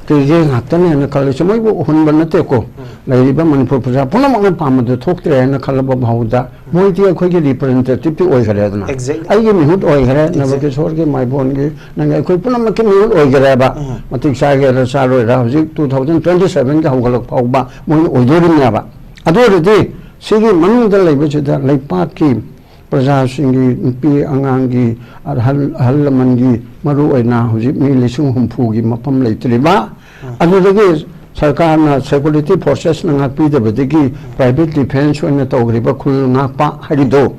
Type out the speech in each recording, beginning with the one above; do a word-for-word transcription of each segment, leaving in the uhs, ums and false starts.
ꯀꯩꯒꯤ ꯉꯥꯛꯇꯅꯦꯅ ꯈꯜꯂꯤꯁꯦ, ꯃꯣꯏꯕꯨ ꯎꯍꯟꯕ ꯅꯠꯇꯦꯀꯣ꯫ ꯂꯩꯔꯤꯕ ꯃꯅꯤꯄꯨꯔ ꯄ꯭ꯔꯖꯥ ꯄꯨꯝꯅꯃꯛꯅ ꯄꯥꯝꯕꯗꯨ ꯊꯣꯛꯇ꯭ꯔꯦ ꯍꯥꯏꯅ ꯈꯜꯂꯕ ꯐꯥꯎꯕꯗ, ꯃꯣꯏꯗꯤ ꯑꯩꯈꯣꯏꯒꯤ ꯔꯤꯄ꯭ꯔꯖꯦꯟꯇꯦꯇꯤꯚꯇꯤ ꯑꯣꯏꯈ꯭ꯔꯦꯗꯅ꯫ Exactly. ꯑꯩꯒꯤ ꯃꯤꯍꯨꯠ ꯑꯣꯏꯈ꯭ꯔꯦ, Exactly. ꯅꯕꯀꯤꯁꯣꯔꯒꯤ, ꯃꯥꯏꯕꯣꯟꯒꯤ, ꯅꯪꯒꯤ, ꯑꯩꯈꯣꯏ ꯄꯨꯝꯅꯃꯛꯀꯤ ꯃꯤꯍꯨꯠ ꯑꯣꯏꯈ꯭ꯔꯦꯕ꯫ ꯎꯝ. ꯃꯇꯤꯛ ꯆꯥꯒꯦꯔꯥ ꯆꯥꯔꯣꯏꯔꯥ, ꯍꯧꯖꯤꯛ two thousand twenty sevenꯒꯤ ꯍꯧꯒꯠꯂꯛ ꯐꯥꯎꯕ ꯃꯣꯏꯅ ꯑꯣꯏꯗꯣꯔꯤꯕꯅꯦꯕ꯫ ꯑꯗꯨ ꯑꯣꯏꯔꯗꯤ ꯁꯤꯒꯤ ꯃꯅꯨꯡꯗ ꯂꯩꯕꯁꯤꯗ ꯂꯩꯄꯥꯛꯀꯤ ꯄ꯭ꯔꯖꯥꯁꯤꯡꯒꯤ, ꯅꯨꯄꯤ ꯑꯉꯥꯡꯒꯤ, ꯑꯍꯜ, ꯑꯍꯜ ꯂꯃꯟꯒꯤ, ꯃꯔꯨ ꯑꯣꯏꯅ ꯍꯧꯖꯤꯛ ꯃꯤ ꯂꯤꯁꯤꯡ ꯍꯨꯝꯐꯨꯒꯤ ꯃꯐꯝ ꯂꯩꯇ꯭ꯔꯤꯕ, ꯑꯗꯨꯗꯒꯤ ꯁꯔꯀꯥꯔꯅ security forcesꯅ ꯉꯥꯛꯄꯤꯗꯕꯗꯒꯤ private defence ꯑꯣꯏꯅ ꯇꯧꯈ꯭ꯔꯤꯕ ꯈꯨꯜ ꯉꯥꯛꯄ ꯍꯥꯏꯔꯤꯗꯣ,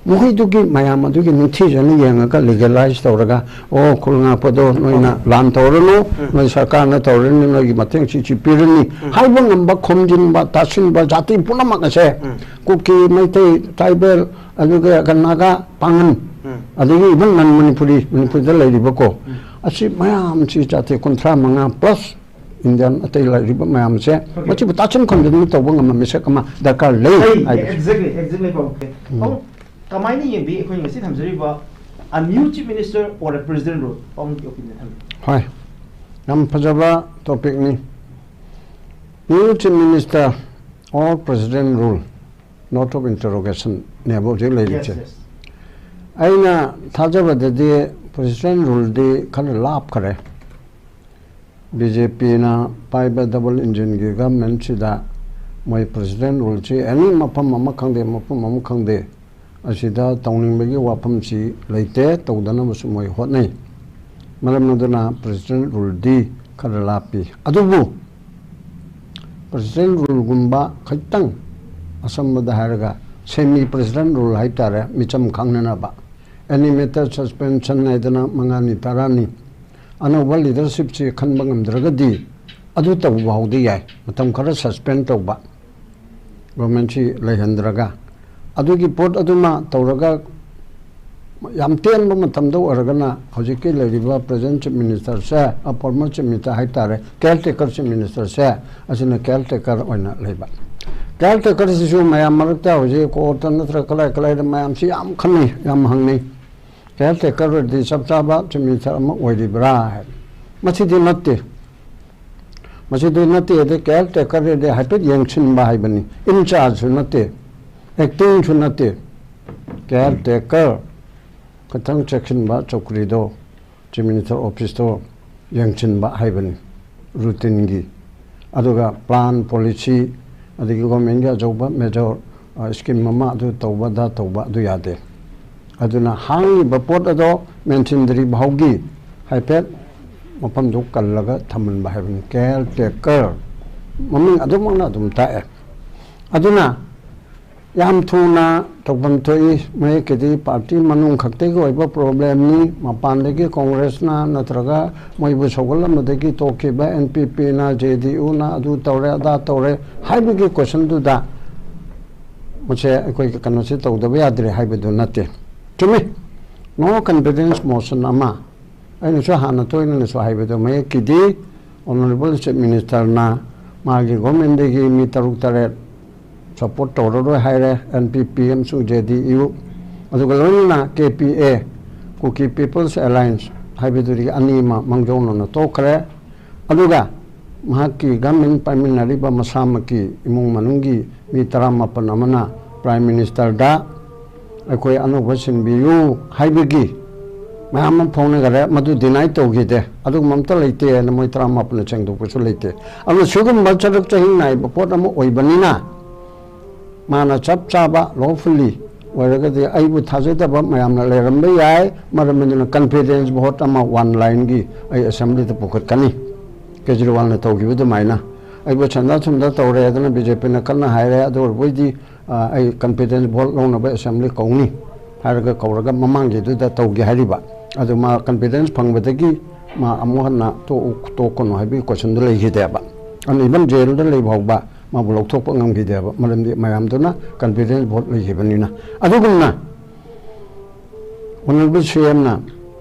ꯃꯈꯣꯏꯗꯨꯒꯤ ꯃꯌꯥꯝ ꯑꯗꯨꯒꯤ ꯅꯤꯡꯊꯤꯖꯅ ꯌꯦꯡꯉꯒ legalize ꯇꯧꯔꯒ, "ꯑꯣ, ꯈꯨꯜ ꯉꯥꯛꯄꯗꯣ ꯅꯣꯏꯅ ꯂꯥꯟ ꯇꯧꯔꯅꯨ, ꯅꯣꯏ ꯁꯔꯀꯥꯔꯅ ꯇꯧꯔꯅꯤ, ꯅꯣꯏꯒꯤ ꯃꯇꯦꯡ ꯁꯤ, ꯁꯤ ꯄꯤꯔꯅꯤ" ꯍꯥꯏꯕ ꯉꯝꯕ, ꯈꯣꯝꯖꯤꯟꯕ, ꯇꯥꯁꯤꯟꯕ, ꯖꯥꯇꯤ ꯄꯨꯝꯅꯃꯛ ꯑꯁꯦ, ꯀꯨꯀꯤ, ꯃꯩꯇꯩ, tribal, ꯑꯗꯨꯒ ꯅꯥꯒꯥ, ꯄꯥꯡꯒꯟ, ꯑꯗꯒꯤ even non Manipuri, ꯃꯅꯤꯄꯨꯔꯗ ꯂꯩꯔꯤꯕꯀꯣ, ꯑꯁꯤ ꯃꯌꯥꯝꯁꯤ ꯖꯥꯇꯤ ꯀꯨꯟꯊ꯭ꯔꯥ ꯃꯉꯥ plus Indian ꯑꯇꯩ ꯂꯩꯔꯤꯕ ꯃꯌꯥꯝꯁꯦ, Okay. ꯃꯁꯤꯕꯨ ꯇꯥꯁꯤꯟ ꯈꯣꯝꯖꯤꯟ ꯇꯧꯕ ꯉꯝꯕ ꯃꯤꯁꯛ ꯑꯃ ꯗꯔꯀꯥꯔ ꯂꯩ ꯍꯥꯏꯕꯁꯦ꯫ Exactly, exactly, ꯄꯥꯕꯨꯡ꯫ ꯎꯝ. ꯄꯥꯕꯨꯡ, ꯀꯃꯥꯏꯅ ꯌꯦꯡꯕꯤ ꯑꯩꯈꯣꯏꯅ ꯉꯁꯤ ꯊꯝꯖꯔꯤꯕ a new chief minister or a president rule? ꯄꯥꯕꯨꯡꯒꯤ opinion ꯊꯝꯕꯤꯌꯨ꯫ ꯍꯣꯏ, ꯌꯥꯝ ꯐꯖꯕ topicꯅꯤ꯫ New chief minister or president rule, note of interrogationꯅꯦꯕ ꯍꯧꯖꯤꯛ ꯂꯩꯔꯤꯁꯦ꯫ Yes, yes. ꯑꯩꯅ ꯊꯥꯖꯕꯗꯗꯤ president ruleꯗꯤ ꯈꯔ ꯂꯥꯞꯈꯔꯦ꯫ BJPꯅ ꯄꯥꯏꯕ double engineꯒꯤ governmentꯁꯤꯗ ꯃꯣꯏ president ruleꯁꯤ any ꯃꯐꯝ ꯑꯃ ꯈꯪꯗꯦ, ꯃꯐꯝ ꯑꯃ ꯈꯪꯗꯦ, ꯑꯁꯤꯗ ꯇꯧꯅꯤꯡꯕꯒꯤ ꯋꯥꯐꯝꯁꯤ ꯂꯩꯇꯦ, ꯇꯧꯗꯅꯕꯁꯨ ꯃꯣꯏ ꯍꯣꯠꯅꯩ꯫ ꯃꯔꯝ ꯑꯗꯨꯅ president ruleꯗꯤ ꯈꯔ ꯂꯥꯞꯄꯤ꯫ ꯑꯗꯨꯕꯨ president ruleꯒꯨꯝꯕ ꯈꯤꯇꯪ, ꯑꯁꯝꯕꯗ ꯍꯥꯏꯔꯒ semi president rule ꯍꯥꯏꯇꯥꯔꯦ, ꯃꯤꯆꯝ ꯈꯪꯅꯅꯕ, animated suspension ꯍꯥꯏꯗꯅ ꯃꯉꯥꯅꯤ ꯇꯔꯥꯅꯤ, ꯑꯅꯧꯕ leadershipꯁꯤ ꯈꯟꯕ ꯉꯝꯗ꯭ꯔꯒꯗꯤ ꯑꯗꯨ ꯇꯧꯕ ꯐꯥꯎꯗꯤ ꯌꯥꯏ, ꯃꯇꯝ ꯈꯔ suspend ꯇꯧꯕ, governmentꯁꯤ ꯂꯩꯍꯟꯗ꯭ꯔꯒ꯫ ꯑꯗꯨꯒꯤ ꯄꯣꯠ ꯑꯗꯨꯃ ꯇꯧꯔꯒ ꯌꯥꯝ ꯇꯦꯟꯕ ꯃꯇꯝꯗ ꯑꯣꯏꯔꯒꯅ ꯍꯧꯖꯤꯛꯀꯤ ꯂꯩꯔꯤꯕ present chief ministerꯁꯦ, ꯑ, former chief minister ꯍꯥꯏꯇꯥꯔꯦ, caretaker chief ministerꯁꯦ, ꯑꯁꯤꯅ caretaker ꯑꯣꯏꯅ ꯂꯩꯕ꯫ Caretakerꯁꯤꯁꯨ ꯃꯌꯥꯝ ꯃꯔꯛꯇ ꯍꯧꯖꯤꯛ courtꯇ ꯅꯠꯇ꯭ꯔꯒ ꯀꯗꯥꯏ ꯀꯗꯥꯏꯗ ꯃꯌꯥꯝꯁꯤ ꯌꯥꯝ ꯈꯟꯅꯩ, ꯌꯥꯝ ꯍꯪꯅꯩ꯫ Caretaker ꯑꯣꯏꯔꯗꯤ ꯆꯞ ꯆꯥꯕ chief minister ꯑꯃ ꯑꯣꯏꯔꯤꯕ꯭ꯔꯥ ꯍꯥꯏ꯫ ꯃꯁꯤꯗꯤ ꯅꯠꯇꯦ꯫ ꯃꯁꯤꯗꯤ ꯅꯠꯇꯦ, ꯑꯗꯩ ꯀꯦꯌꯔ ꯇꯦꯀꯔꯗꯤ ꯍꯥꯏꯐꯦꯠ ꯌꯦꯡꯁꯤꯟꯕ ꯍꯥꯏꯕꯅꯤ, ꯏꯟꯆꯥꯔꯖꯁꯨ ꯅꯠꯇꯦ, ꯑꯦꯛꯇꯤꯡꯁꯨ ꯅꯠꯇꯦ, ꯀꯦꯌꯔ ꯇꯦꯀꯔ ꯈꯇꯪ ꯆꯦꯛꯁꯤꯟꯕ ꯆꯧꯀ꯭ꯔꯤꯗꯣ, ꯆꯤꯐ ꯃꯤꯅꯤꯁꯇꯔ ꯑꯣꯐꯤꯁꯇꯣ ꯌꯦꯡꯁꯤꯟꯕ ꯍꯥꯏꯕꯅꯤ, ꯔꯨꯇꯤꯟꯒꯤ꯫ ꯑꯗꯨꯒ ꯄ꯭ꯂꯥꯟ, ꯄꯣꯂꯤꯁꯤ, ꯑꯗꯒꯤ ꯒꯣꯔꯃꯦꯟꯒꯤ ꯑꯆꯧꯕ ꯃꯦꯖꯔ ꯁ꯭ꯀꯤꯝ ꯑꯃ ꯑꯗꯨ ꯇꯧꯕ, ꯑꯗꯥ ꯇꯧꯕ, ꯑꯗꯨ ꯌꯥꯗꯦ꯫ ꯑꯗꯨꯅ ꯍꯥꯡꯉꯤꯕ ꯄꯣꯠ ꯑꯗꯣ ꯃꯦꯟꯁꯤꯟꯗ꯭ꯔꯤ ꯐꯥꯎꯒꯤ ꯍꯥꯏꯐꯦꯠ ꯃꯐꯝꯗꯨ ꯀꯜꯂꯒ ꯊꯝꯍꯟꯕ ꯍꯥꯏꯕꯅꯤ, ꯀꯦꯌꯔ ꯇꯦꯀꯔ꯫ ꯃꯃꯤꯡ ꯑꯗꯨꯃꯛꯅ ꯑꯗꯨꯝ ꯇꯥꯛꯑꯦ꯫ ꯑꯗꯨꯅ ꯌꯥꯝ ꯊꯨꯅ ꯇꯧꯐꯝ ꯊꯣꯛꯏ꯫ ꯃꯌꯦꯛꯀꯤꯗꯤ ꯄꯥꯔꯇꯤ ꯃꯅꯨꯡ ꯈꯛꯇꯒꯤ ꯑꯣꯏꯕ ꯄ꯭ꯔꯣꯕ꯭ꯂꯦꯝꯅꯤ, ꯃꯄꯥꯟꯗꯒꯤ ꯀꯣꯡꯒ꯭ꯔꯦꯁꯅ ꯅꯠꯇ꯭ꯔꯒ ꯃꯣꯏꯕꯨ ꯁꯧꯒꯠꯂꯝꯕꯗꯒꯤ ꯇꯣꯛꯈꯤꯕ ꯑꯦꯟ ꯄꯤ ꯄꯤꯅ, ꯖꯦ ꯗꯤ ꯌꯨꯅ ꯑꯗꯨ ꯇꯧꯔꯦ, ꯑꯗꯥ ꯇꯧꯔꯦ ꯍꯥꯏꯕꯒꯤ ꯀꯣꯏꯁꯟꯗꯨꯗ ꯃꯁꯦ ꯑꯩꯈꯣꯏꯒꯤ ꯀꯩꯅꯣꯁꯦ ꯇꯧꯗꯕ ꯌꯥꯗ꯭ꯔꯦ ꯍꯥꯏꯕꯗꯨ ꯅꯠꯇꯦ꯫ ꯆꯨꯝꯃꯤ, ꯅꯣ ꯀꯟꯐꯤꯗꯦꯟꯁ ꯃꯣꯁꯟ ꯑꯃ, ꯑꯩꯅꯁꯨ ꯍꯥꯟꯅ ꯇꯣꯏꯅꯁꯨ ꯍꯥꯏꯕꯗꯣ, ꯃꯌꯦꯛꯀꯤꯗꯤ ꯑꯣꯅꯔꯦꯕꯜ ꯆꯤꯐ ꯃꯤꯅꯤꯁꯇꯔꯅ ꯃꯥꯒꯤ ꯒꯣꯔꯃꯦꯟꯗꯒꯤ ꯃꯤ ꯇꯔꯨꯛ ꯇꯔꯦꯠ ꯁꯄꯣꯔꯠ ꯇꯧꯔꯔꯣꯏ ꯍꯥꯏꯔꯦ, ꯑꯦꯟ ꯄꯤ ꯄꯤ ꯑꯃꯁꯨꯡ ꯖꯦ ꯗꯤ ꯌꯨ, ꯑꯗꯨꯒ ꯂꯣꯏꯅꯅ ꯀꯦ ꯄꯤ ꯑꯦ, ꯀꯨꯀꯤ ꯄꯤꯄꯜꯁ ꯑꯦꯂꯥꯏꯟꯁ ꯍꯥꯏꯕꯗꯨꯗꯒꯤ ꯑꯅꯤ ꯑꯃ ꯃꯥꯡꯖꯧꯅꯅ ꯇꯣꯛꯈ꯭ꯔꯦ꯫ ꯑꯗꯨꯒ ꯃꯍꯥꯛꯀꯤ ꯒꯃꯦꯟ ꯄꯥꯏꯃꯤꯟꯅꯔꯤꯕ ꯃꯁꯥꯃꯛꯀꯤ ꯏꯃꯨꯡ ꯃꯅꯨꯡꯒꯤ ꯃꯤ ꯇꯔꯥꯃꯥꯄꯟ ꯑꯃꯅ ꯄ꯭ꯔꯥꯏꯝ ꯃꯤꯅꯤꯁꯇꯔꯗ ꯑꯩꯈꯣꯏ ꯑꯅꯧꯕ ꯁꯤꯟꯕꯤꯌꯨ ꯍꯥꯏꯕꯒꯤ ꯃꯌꯥꯝ ꯑꯃ ꯐꯥꯎꯅꯈꯔꯦ, ꯃꯗꯨ ꯗꯤꯅꯥꯏ ꯇꯧꯈꯤꯗꯦ꯫ ꯑꯗꯨꯒꯨꯝꯕ ꯑꯝꯇ ꯂꯩꯇꯦꯅ ꯃꯣꯏ ꯇꯔꯥꯃꯥꯄꯟꯅ ꯁꯦꯡꯗꯣꯛꯄꯁꯨ ꯂꯩꯇꯦ꯫ ꯑꯗꯨꯅ ꯁꯤꯒꯨꯝꯕ ꯆꯔꯛ ꯆꯍꯤꯡ ꯅꯥꯏꯕ ꯄꯣꯠ ꯑꯃ ꯑꯣꯏꯕꯅꯤꯅ, ꯃꯥꯅ ꯆꯞ ꯆꯥꯕ ꯂꯣꯐꯨꯜꯂꯤ ꯑꯣꯏꯔꯒꯗꯤ, ꯑꯩꯕꯨ ꯊꯥꯖꯗꯕ ꯃꯌꯥꯝꯅ ꯂꯩꯔꯝꯕ ꯌꯥꯏ, ꯃꯔꯝ ꯑꯗꯨꯅ ꯀꯟꯐꯤꯗꯦꯟꯁ ꯚꯣꯠ ꯑꯃ ꯋꯥꯟ ꯂꯥꯏꯟꯒꯤ ꯑꯩ ꯑꯦꯁꯦꯝꯕ꯭ꯂꯤꯗ ꯄꯨꯈꯠꯀꯅꯤ, ꯀꯦꯖꯔꯤꯋꯥꯜꯅ ꯇꯧꯈꯤꯕ ꯑꯗꯨꯃꯥꯏꯅ꯫ ꯑꯩꯕꯨ ꯁꯟꯗꯥ ꯊꯨꯝꯗꯥ ꯇꯧꯔꯦ ꯑꯗꯨꯅ ꯕꯤ ꯖꯦ ꯄꯤꯅ ꯀꯟꯅ ꯍꯥꯏꯔꯦ, ꯑꯗꯨ ꯑꯣꯏꯔꯕꯣꯏꯗꯤ, ꯑ, ꯑꯩ ꯀꯟꯐꯤꯗꯦꯟꯁ ꯚꯣꯠ ꯂꯧꯅꯕ ꯑꯦꯁꯦꯝꯕ꯭ꯂꯤ ꯀꯧꯅꯤ ꯍꯥꯏꯔꯒ ꯀꯧꯔꯒ ꯃꯃꯥꯡꯒꯤꯗꯨꯗ ꯇꯧꯒꯦ ꯍꯥꯏꯔꯤꯕ꯫ ꯑꯗꯨ ꯃꯥ ꯀꯟꯐꯤꯗꯦꯟꯁ ꯐꯪꯕꯗꯒꯤ ꯃꯥ ꯑꯃꯨꯛ ꯍꯟꯅ ꯇꯣꯛꯎ-, ꯇꯣꯛꯀꯅꯨ ꯍꯥꯏꯕꯒꯤ ꯀꯣꯏꯁꯟꯗꯨ ꯂꯩꯈꯤꯗꯦꯕ꯫ ꯑꯗꯨꯅ ꯏꯚꯟ ꯖꯦꯜꯗ ꯂꯩ ꯐꯥꯎꯕ ꯃꯥꯕꯨ ꯂꯧꯊꯣꯛꯄ ꯉꯝꯈꯤꯗꯦꯕ, ꯃꯔꯝꯗꯤ ꯃꯌꯥꯝꯗꯨꯅ ꯀꯟꯐꯤꯗꯦꯟꯁ ꯚꯣꯠ ꯂꯩꯈꯤꯕꯅꯤꯅ꯫ ꯑꯗꯨꯒꯨꯝꯅ ꯑꯣꯅꯔꯦꯕꯜ ꯁꯤ ꯑꯦꯝꯅ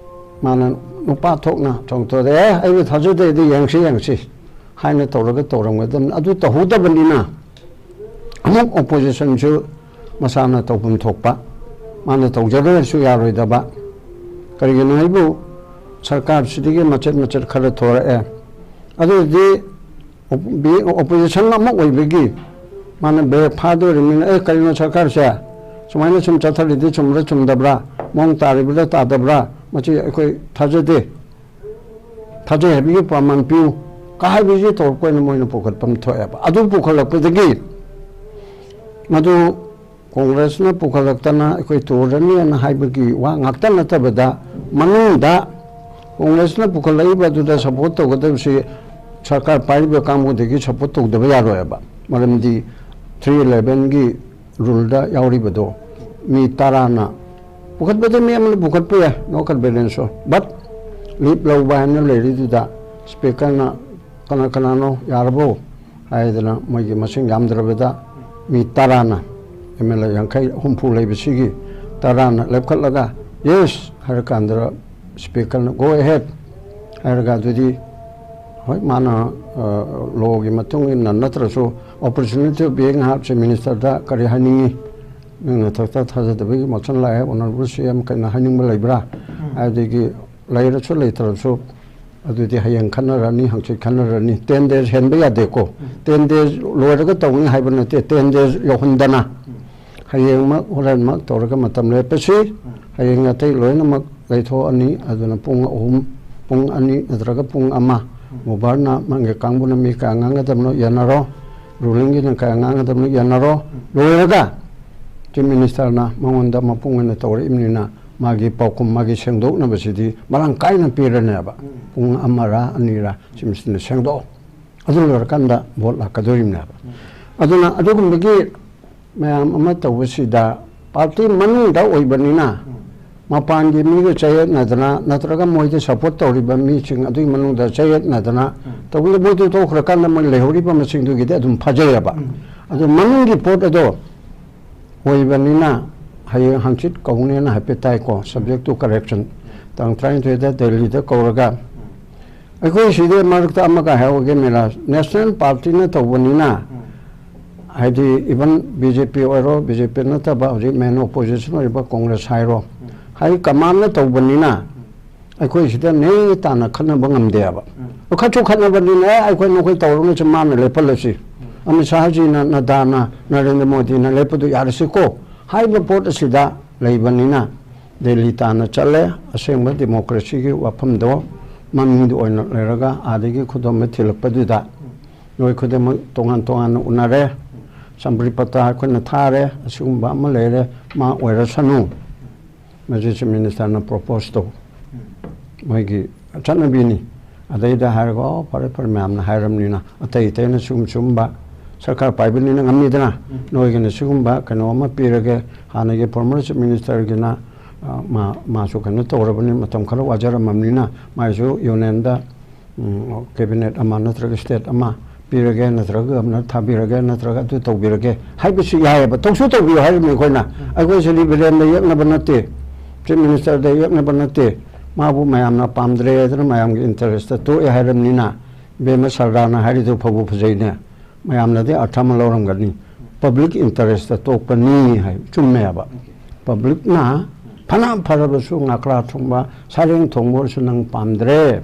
ꯃꯥꯅ ꯅꯨꯄꯥ ꯊꯣꯛꯅ ꯆꯣꯡꯊꯣꯔꯛꯑꯦ, "ꯑꯦ, ꯑꯩꯕꯨ ꯊꯥꯖꯗꯦ, ꯑꯗꯨ ꯌꯦꯡꯁꯤ, ꯌꯦꯡꯁꯤ" ꯍꯥꯏꯅ ꯇꯧꯔꯒ ꯇꯧꯔꯝꯒꯗꯕꯅꯤ꯫ ꯑꯗꯨ ꯇꯧꯍꯧꯗꯕꯅꯤꯅ ꯑꯃꯨꯛ ꯑꯣꯄꯣꯖꯤꯁꯟꯁꯨ ꯃꯁꯥꯅ ꯇꯧꯐꯝ ꯊꯣꯛꯄ, ꯃꯥꯅ ꯇꯧꯖꯗ꯭ꯔꯁꯨ ꯌꯥꯔꯣꯏꯗꯕ꯫ ꯀꯔꯤꯒꯤꯅꯣ ꯍꯥꯏꯕꯨ ꯁꯔꯀꯥꯔꯁꯤꯗꯒꯤ ꯃꯆꯦꯠ ꯃꯆꯦꯠ ꯈꯔ ꯊꯣꯔꯛꯑꯦ꯫ ꯑꯗꯨꯗꯤ ꯑꯣꯞ-, ꯕꯤ-, ꯑꯣꯄꯣꯖꯤꯁꯟ ꯑꯃ ꯑꯣꯏꯕꯒꯤ ꯃꯥꯅ ꯕ꯭ꯔꯦꯛ ꯐꯥꯗꯣꯔꯤꯕꯅꯤꯅ, "ꯑꯦ, ꯀꯔꯤꯅꯣ ꯁꯔꯀꯥꯔꯁꯦ ꯁꯨꯃꯥꯏꯅ ꯁꯨꯝ ꯆꯠꯊꯔꯤꯗꯤ ꯆꯨꯝꯕ꯭ꯔꯥ ꯆꯨꯝꯗꯕ꯭ꯔꯥ, ꯃꯑꯣꯡ ꯇꯥꯔꯤꯕ꯭ꯔꯥ ꯇꯥꯗꯕ꯭ꯔꯥ, ꯃꯁꯤ ꯑꯩꯈꯣꯏ ꯊꯥꯖꯗꯦ, ꯊꯥꯖꯩ ꯍꯥꯏꯕꯒꯤ ꯄ꯭ꯔꯃꯥꯟ ꯄꯤꯌꯨ" ꯀ ꯍꯥꯏꯕꯁꯤ ꯇꯧꯔꯛꯄ ꯑꯣꯏꯅ ꯃꯣꯏꯅ ꯄꯨꯈꯠꯄ ꯑꯃ ꯊꯣꯛꯑꯦꯕ꯫ ꯑꯗꯨ ꯄꯨꯈꯠꯂꯛꯄꯗꯒꯤ ꯃꯗꯨ ꯀꯣꯡꯒ꯭ꯔꯦꯁꯅ ꯄꯨꯈꯠꯂꯛꯇꯅ ꯑꯩꯈꯣꯏ ꯇꯣꯔꯅꯤꯅ ꯍꯥꯏꯕꯒꯤ ꯋꯥ ꯉꯥꯛꯇ ꯅꯠꯇꯕꯗ, ꯃꯅꯨꯡꯗ ꯀꯣꯡꯒ꯭ꯔꯦꯁꯅ ꯄꯨꯈꯠꯂꯛꯏꯕ ꯑꯗꯨꯗ ꯁꯄꯣꯔꯠ ꯇꯧꯒꯗꯕꯁꯤ ꯁꯔꯀꯥꯔ ꯄꯥꯏꯔꯤꯕ ꯀꯥꯡꯕꯨꯗꯒꯤ ꯁꯄꯣꯔꯠ ꯇꯧꯗꯕ ꯌꯥꯔꯣꯏꯕ꯫ ꯃꯔꯝꯗꯤ ꯊ꯭ꯔꯤ ꯏꯂꯦꯚꯦꯟꯒꯤ ꯔꯨꯜꯗ ꯌꯥꯎꯔꯤꯕꯗꯣ ꯃꯤ ꯇꯔꯥꯅ ꯄꯨꯈꯠꯄꯗ ꯃꯤ ꯑꯃꯅ ꯄꯨꯈꯠꯄ ꯌꯥꯏ, no convenience, but ꯂꯤꯞ ꯂꯧꯕ ꯍꯥꯏꯅ ꯂꯩꯔꯤꯗꯨꯗ ꯁ꯭ꯄꯤꯀꯔꯅ "ꯀꯅꯥ ꯀꯅꯥꯅꯣ, ꯌꯥꯔꯕꯣ?" ꯍꯥꯏꯗꯅ ꯃꯣꯏꯒꯤ ꯃꯁꯤꯡ ꯌꯥꯝꯗ꯭ꯔꯕꯗ ꯃꯤ ꯇꯔꯥꯅ, ꯑꯦꯝ ꯑꯦꯜ ꯑꯦ ꯌꯥꯡꯈꯩ ꯍꯨꯝꯐꯨ ꯂꯩꯕꯁꯤꯒꯤ ꯇꯔꯥꯅ ꯂꯦꯞꯈꯠꯂꯒ "ꯌꯦꯁ" ꯍꯥꯏꯔꯀꯥꯟꯗ ꯁ꯭ꯄꯤꯀꯔꯅ "ꯒꯣ ꯑꯦꯍꯦꯗ" ꯍꯥꯏꯔꯒ, ꯑꯗꯨꯗꯤ ꯍꯣꯏ, ꯃꯥꯅ, ꯑ, ꯂꯣꯒꯤ ꯃꯇꯨꯡ ꯏꯟꯅ ꯅꯠꯇ꯭ꯔꯁꯨ opportunity of being heard ꯁꯦ ꯃꯤꯅꯤꯁꯇꯔꯗ ꯀꯔꯤ ꯍꯥꯏꯅꯤꯡꯉꯤ? ꯅꯪ ꯅꯊꯛꯇ ꯊꯥꯖꯗꯕꯒꯤ ꯃꯣꯁꯟ ꯂꯥꯛꯑꯦ, ꯑꯣꯅꯔꯦꯕꯜ ꯁꯤ ꯑꯦꯝ ꯀꯩꯅꯣ ꯍꯥꯏꯅꯤꯡꯕ ꯂꯩꯕ꯭ꯔꯥ? ꯍꯥꯏꯕꯗꯒꯤ ꯂꯩꯔꯁꯨ ꯂꯩꯇ꯭ꯔꯁꯨ ꯑꯗꯨꯗꯤ ꯍꯌꯦꯡ ꯈꯟꯅꯔꯅꯤ, ꯍꯪꯆꯤꯠ ꯈꯟꯅꯔꯅꯤ꯫ ꯇꯦꯟ ꯗꯦꯖ ꯍꯦꯟꯕ ꯌꯥꯗꯦꯀꯣ꯫ ꯇꯦꯟ ꯗꯦꯖ ꯂꯣꯏꯔꯒ ꯇꯧꯅꯤ ꯍꯥꯏꯕ ꯅꯠꯇꯦ, ꯇꯦꯟ ꯗꯦꯖ ꯌꯧꯍꯟꯗꯅ ꯍꯌꯦꯡꯃꯛ ꯍꯣꯔꯦꯟꯃꯛ ꯇꯧꯔꯒ ꯃꯇꯝ ꯂꯦꯞꯄꯁꯤ꯫ ꯍꯌꯦꯡ ꯑꯇꯩ ꯂꯣꯏꯅꯃꯛ ꯂꯩꯊꯣꯛꯑꯅꯤ꯫ ꯑꯗꯨꯅ ꯄꯨꯡ ꯑꯍꯨꯝ, ꯄꯨꯡ ꯑꯅꯤ ꯅꯠꯇ꯭ꯔꯒ ꯄꯨꯡ ꯑꯃ, ꯃꯨꯕꯥꯔꯅ ꯃꯥꯒꯤ ꯀꯥꯡꯕꯨꯅ ꯃꯤ ꯀꯌꯥ ꯉꯥꯡꯒꯗꯕꯅꯣ ꯌꯦꯟꯅꯔꯣ, ꯔꯨꯂꯤꯡꯒꯤꯅ ꯀꯌꯥ ꯉꯥꯡꯒꯗꯕꯅꯣ ꯌꯦꯟꯅꯔꯣ꯫ ꯂꯣꯏꯔꯒ ꯆꯤꯐ ꯃꯤꯅꯤꯁꯇꯔꯅ ꯃꯉꯣꯟꯗ ꯃꯄꯨꯡ ꯑꯣꯏꯅ ꯇꯧꯔꯛꯏꯕꯅꯤꯅ ꯃꯥꯒꯤ ꯄꯥꯎꯈꯨꯝ, ꯃꯥꯒꯤ ꯁꯦꯡꯗꯣꯛꯅꯕꯁꯤꯗꯤ ꯃꯔꯥꯡ ꯀꯥꯏꯅ ꯄꯤꯔꯅꯦꯕ꯫ ꯄꯨꯡ ꯑꯃꯔ ꯑꯅꯤꯔ ꯆꯤꯐ ꯃꯤꯅꯤꯁꯇꯔꯅ ꯁꯦꯡꯗꯣꯛꯑꯣ꯫ ꯑꯗꯨ ꯂꯣꯏꯔꯀꯥꯟꯗ ꯚꯣꯠ ꯂꯥꯛꯀꯗꯣꯔꯤꯕꯅꯦꯕ꯫ ꯑꯗꯨꯅ ꯑꯗꯨꯒꯨꯝꯕꯒꯤ ꯃꯌꯥꯝ ꯑꯃ ꯇꯧꯕꯁꯤꯗ ꯄꯥꯔꯇꯤ ꯃꯅꯨꯡꯗ ꯑꯣꯏꯕꯅꯤꯅ ꯃꯄꯥꯟꯒꯤ ꯃꯤꯒ ꯆꯌꯦꯠꯅꯗꯅ ꯅꯠꯇ꯭ꯔꯒ ꯃꯣꯏꯗ ꯁꯄꯣꯔꯠ ꯇꯧꯔꯤꯕ ꯃꯤꯁꯤꯡ ꯑꯗꯨꯒꯤ ꯃꯅꯨꯡꯗ ꯆꯌꯦꯠꯅꯗꯅ ꯇꯧꯕꯗ ꯃꯣꯏꯗꯨ ꯇꯣꯛꯈ꯭ꯔꯀꯥꯟꯗ ꯃꯣꯏ ꯂꯩꯍꯧꯔꯤꯕ ꯃꯁꯤꯡꯗꯨꯒꯤꯗꯤ ꯑꯗꯨꯝ ꯐꯖꯩꯌꯦꯕ꯫ ꯑꯗꯨ ꯃꯅꯨꯡꯒꯤ ꯄꯣꯠ ꯑꯗꯣ ꯑꯣꯏꯕꯅꯤꯅ ꯍꯌꯦꯡ ꯍꯪꯆꯤꯠ ꯀꯧꯅꯦꯅ ꯍꯥꯏꯐꯦꯠ ꯇꯥꯏꯀꯣ, subject to correction, ꯇꯥꯡ ꯇꯔꯥꯅꯤꯊꯣꯏꯗ ꯗꯦꯜꯂꯤꯗ ꯀꯧꯔꯒ꯫ ꯑꯩꯈꯣꯏ ꯁꯤꯗ ꯃꯔꯛꯇ ꯑꯃꯒ ꯍꯥꯏꯍꯧꯒꯦ ꯃꯤꯔꯥꯖ, ꯅꯦꯁꯅꯦꯜ ꯄꯥꯔꯇꯤ ꯅꯠꯇꯧꯕꯅꯤꯅ, ꯍꯥꯏꯗꯤ even ꯕꯤ ꯖꯦ ꯄꯤ ꯑꯣꯏꯔꯣ, ꯕꯤ ꯖꯦ ꯄꯤ ꯅꯠꯇꯕ ꯍꯧꯖꯤꯛ ꯃꯦꯟ ꯑꯣꯄꯣꯖꯤꯁꯟ ꯑꯣꯏꯔꯤꯕ ꯀꯣꯡꯒ꯭ꯔꯦꯁ ꯍꯥꯏꯔꯣ, ꯍꯥꯏ ꯀꯃꯥꯟꯅ ꯇꯧꯕꯅꯤꯅ ꯑꯩꯈꯣꯏ ꯁꯤꯗ ꯅꯦ ꯇꯥꯅ ꯈꯠꯅꯕ ꯉꯝꯗꯦꯕ꯫ ꯎꯝ꯫ ꯈꯠꯁꯨ ꯈꯠꯅꯕꯅꯤꯅ, "ꯑꯦ, ꯑꯩꯈꯣꯏ ꯅꯈꯣꯏ ꯇꯧꯔꯨꯅꯨꯁꯦ, ꯃꯥꯅ ꯂꯦꯞꯍꯜꯂꯁꯤ꯫ ꯎꯝ꯫ ꯑꯃꯤꯠ ꯁꯥꯍꯖꯤꯅ, ꯅꯗꯥꯅ, ꯅꯔꯦꯟꯗ꯭ꯔ ꯃꯣꯗꯤꯅ ꯂꯦꯞꯄꯗꯨ ꯌꯥꯔꯁꯤꯀꯣ" ꯍꯥꯏꯕ ꯄꯣꯠ ꯑꯁꯤꯗ ꯂꯩꯕꯅꯤꯅ, ꯗꯦꯜꯂꯤ ꯇꯥꯅ ꯆꯠꯂꯦ꯫ ꯑꯁꯦꯡꯕ ꯗꯦꯃꯣꯀ꯭ꯔꯦꯁꯤꯒꯤ ꯋꯥꯐꯝꯗꯣ ꯃꯃꯤꯡꯗ ꯑꯣꯏꯅ ꯂꯩꯔꯒ, ꯑꯥꯗꯒꯤ ꯈꯨꯗꯣꯝꯕꯤꯠ ꯊꯤꯜꯂꯛꯄꯗꯨꯗ ꯅꯣꯏ ꯈꯨꯗꯤꯡꯃꯛ ꯇꯣꯉꯥꯟ ꯇꯣꯉꯥꯟꯅ ꯎꯅꯔꯦ꯫ ꯆꯝꯄ꯭ꯔꯤ ꯄꯇꯥ ꯑꯩꯈꯣꯏꯅ ꯊꯥꯔꯦ, ꯑꯁꯤꯒꯨꯝꯕ ꯑꯃ ꯂꯩꯔꯦ, ꯃꯥ ꯑꯣꯏꯔꯁꯅꯨ꯫ ꯃꯁꯤ ꯆꯤꯐ ꯃꯤꯅꯤꯁꯇꯔꯅ ꯄ꯭ꯔꯣꯄꯣꯁ ꯇꯧ꯫ ꯎꯝ꯫ ꯃꯣꯏꯒꯤ ꯆꯠꯅꯕꯤꯅꯤ꯫ ꯑꯗꯩꯗ ꯍꯥꯏꯔꯒ, "ꯑꯣ, ꯐꯔꯦ, ꯐꯔꯦ, ꯃꯌꯥꯝꯅ ꯍꯥꯏꯔꯕꯅꯤꯅ, ꯑꯇꯩ ꯑꯇꯩꯅ ꯁꯤꯒꯨꯝ ꯁꯤꯒꯨꯝꯕ ꯁꯔꯀꯥꯔ ꯄꯥꯏꯕꯅꯤꯅ ꯉꯝꯃꯤꯗꯅ, ꯎꯝ꯫ ꯅꯣꯏꯒꯤꯅ ꯁꯤꯒꯨꯝꯕ ꯀꯩꯅꯣ ꯑꯃ ꯄꯤꯔꯒꯦ, ꯍꯥꯟꯅꯒꯤ ꯐꯣꯔꯃꯔ ꯆꯤꯐ ꯃꯤꯅꯤꯁꯇꯔꯒꯤꯅ, ꯑ, ꯃꯥ, ꯃꯥꯁꯨ ꯀꯩꯅꯣ ꯇꯧꯔꯕꯅꯤ, ꯃꯇꯝ ꯈꯔ ꯋꯥꯖꯔꯝꯃꯕꯅꯤꯅ, ꯃꯥꯏꯁꯨ ꯌꯨꯅꯤꯌꯟꯗ, ꯎꯝ, ꯀꯦꯕꯤꯅꯦꯠ ꯑꯃ ꯅꯠꯇ꯭ꯔꯒ ꯁ꯭ꯇꯦꯠ ꯑꯃ ꯄꯤꯔꯒꯦ, ꯅꯠꯇ꯭ꯔꯒ ꯒꯕꯔꯅꯔ ꯊꯥꯕꯤꯔꯒꯦ, ꯅꯠꯇ꯭ꯔꯒ ꯑꯗꯨ ꯇꯧꯕꯤꯔꯒꯦ" ꯍꯥꯏꯕꯁꯨ ꯌꯥꯏꯑꯕ꯫ ꯇꯧꯁꯨ ꯇꯧꯕꯤꯌꯨ ꯍꯥꯏꯔꯤꯕꯅꯤ ꯑꯩꯈꯣꯏꯅ꯫ ꯎꯝ꯫ ꯑꯩꯈꯣꯏꯁꯤꯗꯤ ꯕꯤꯔꯦꯟꯗ ꯌꯦꯛꯅꯕ ꯅꯠꯇꯦ, ꯆꯤꯐ ꯃꯤꯅꯤꯁꯇꯔꯗ ꯌꯦꯛꯅꯕ ꯅꯠꯇꯦ꯫ ꯃꯥꯕꯨ ꯃꯌꯥꯝꯅ ꯄꯥꯝꯗ꯭ꯔꯦ ꯍꯥꯏꯗꯅ ꯃꯌꯥꯝꯒꯤ ꯏꯟꯇꯔꯦꯁꯇ ꯇꯣꯛꯑꯦ ꯍꯥꯏꯔꯕꯅꯤꯅ, ꯏꯕꯦꯝꯃ ꯁꯔꯗꯥꯔꯅ ꯍꯥꯏꯔꯤꯗꯨ ꯐꯕꯨ ꯐꯖꯩꯅꯦ꯫ ꯃꯌꯥꯝꯅꯗꯤ ꯑꯔꯊ ꯑꯃ ꯂꯧꯔꯝꯒꯅꯤ꯫ ꯄꯕ꯭ꯂꯤꯛ ꯏꯟꯇꯔꯦꯁꯇ ꯇꯣꯛꯄꯅꯤ ꯍꯥꯏ, ꯆꯨꯝꯃꯦꯕ꯫ ꯄꯕ꯭ꯂꯤꯛꯅ ꯐꯅ ꯐꯔꯕꯁꯨ ꯉꯥꯀ꯭ꯔꯥ ꯊꯣꯡꯕ, ꯁꯔꯦꯡ ꯊꯣꯡꯕ ꯑꯣꯏꯔꯁꯨ ꯅꯪ ꯄꯥꯝꯗ꯭ꯔꯦ,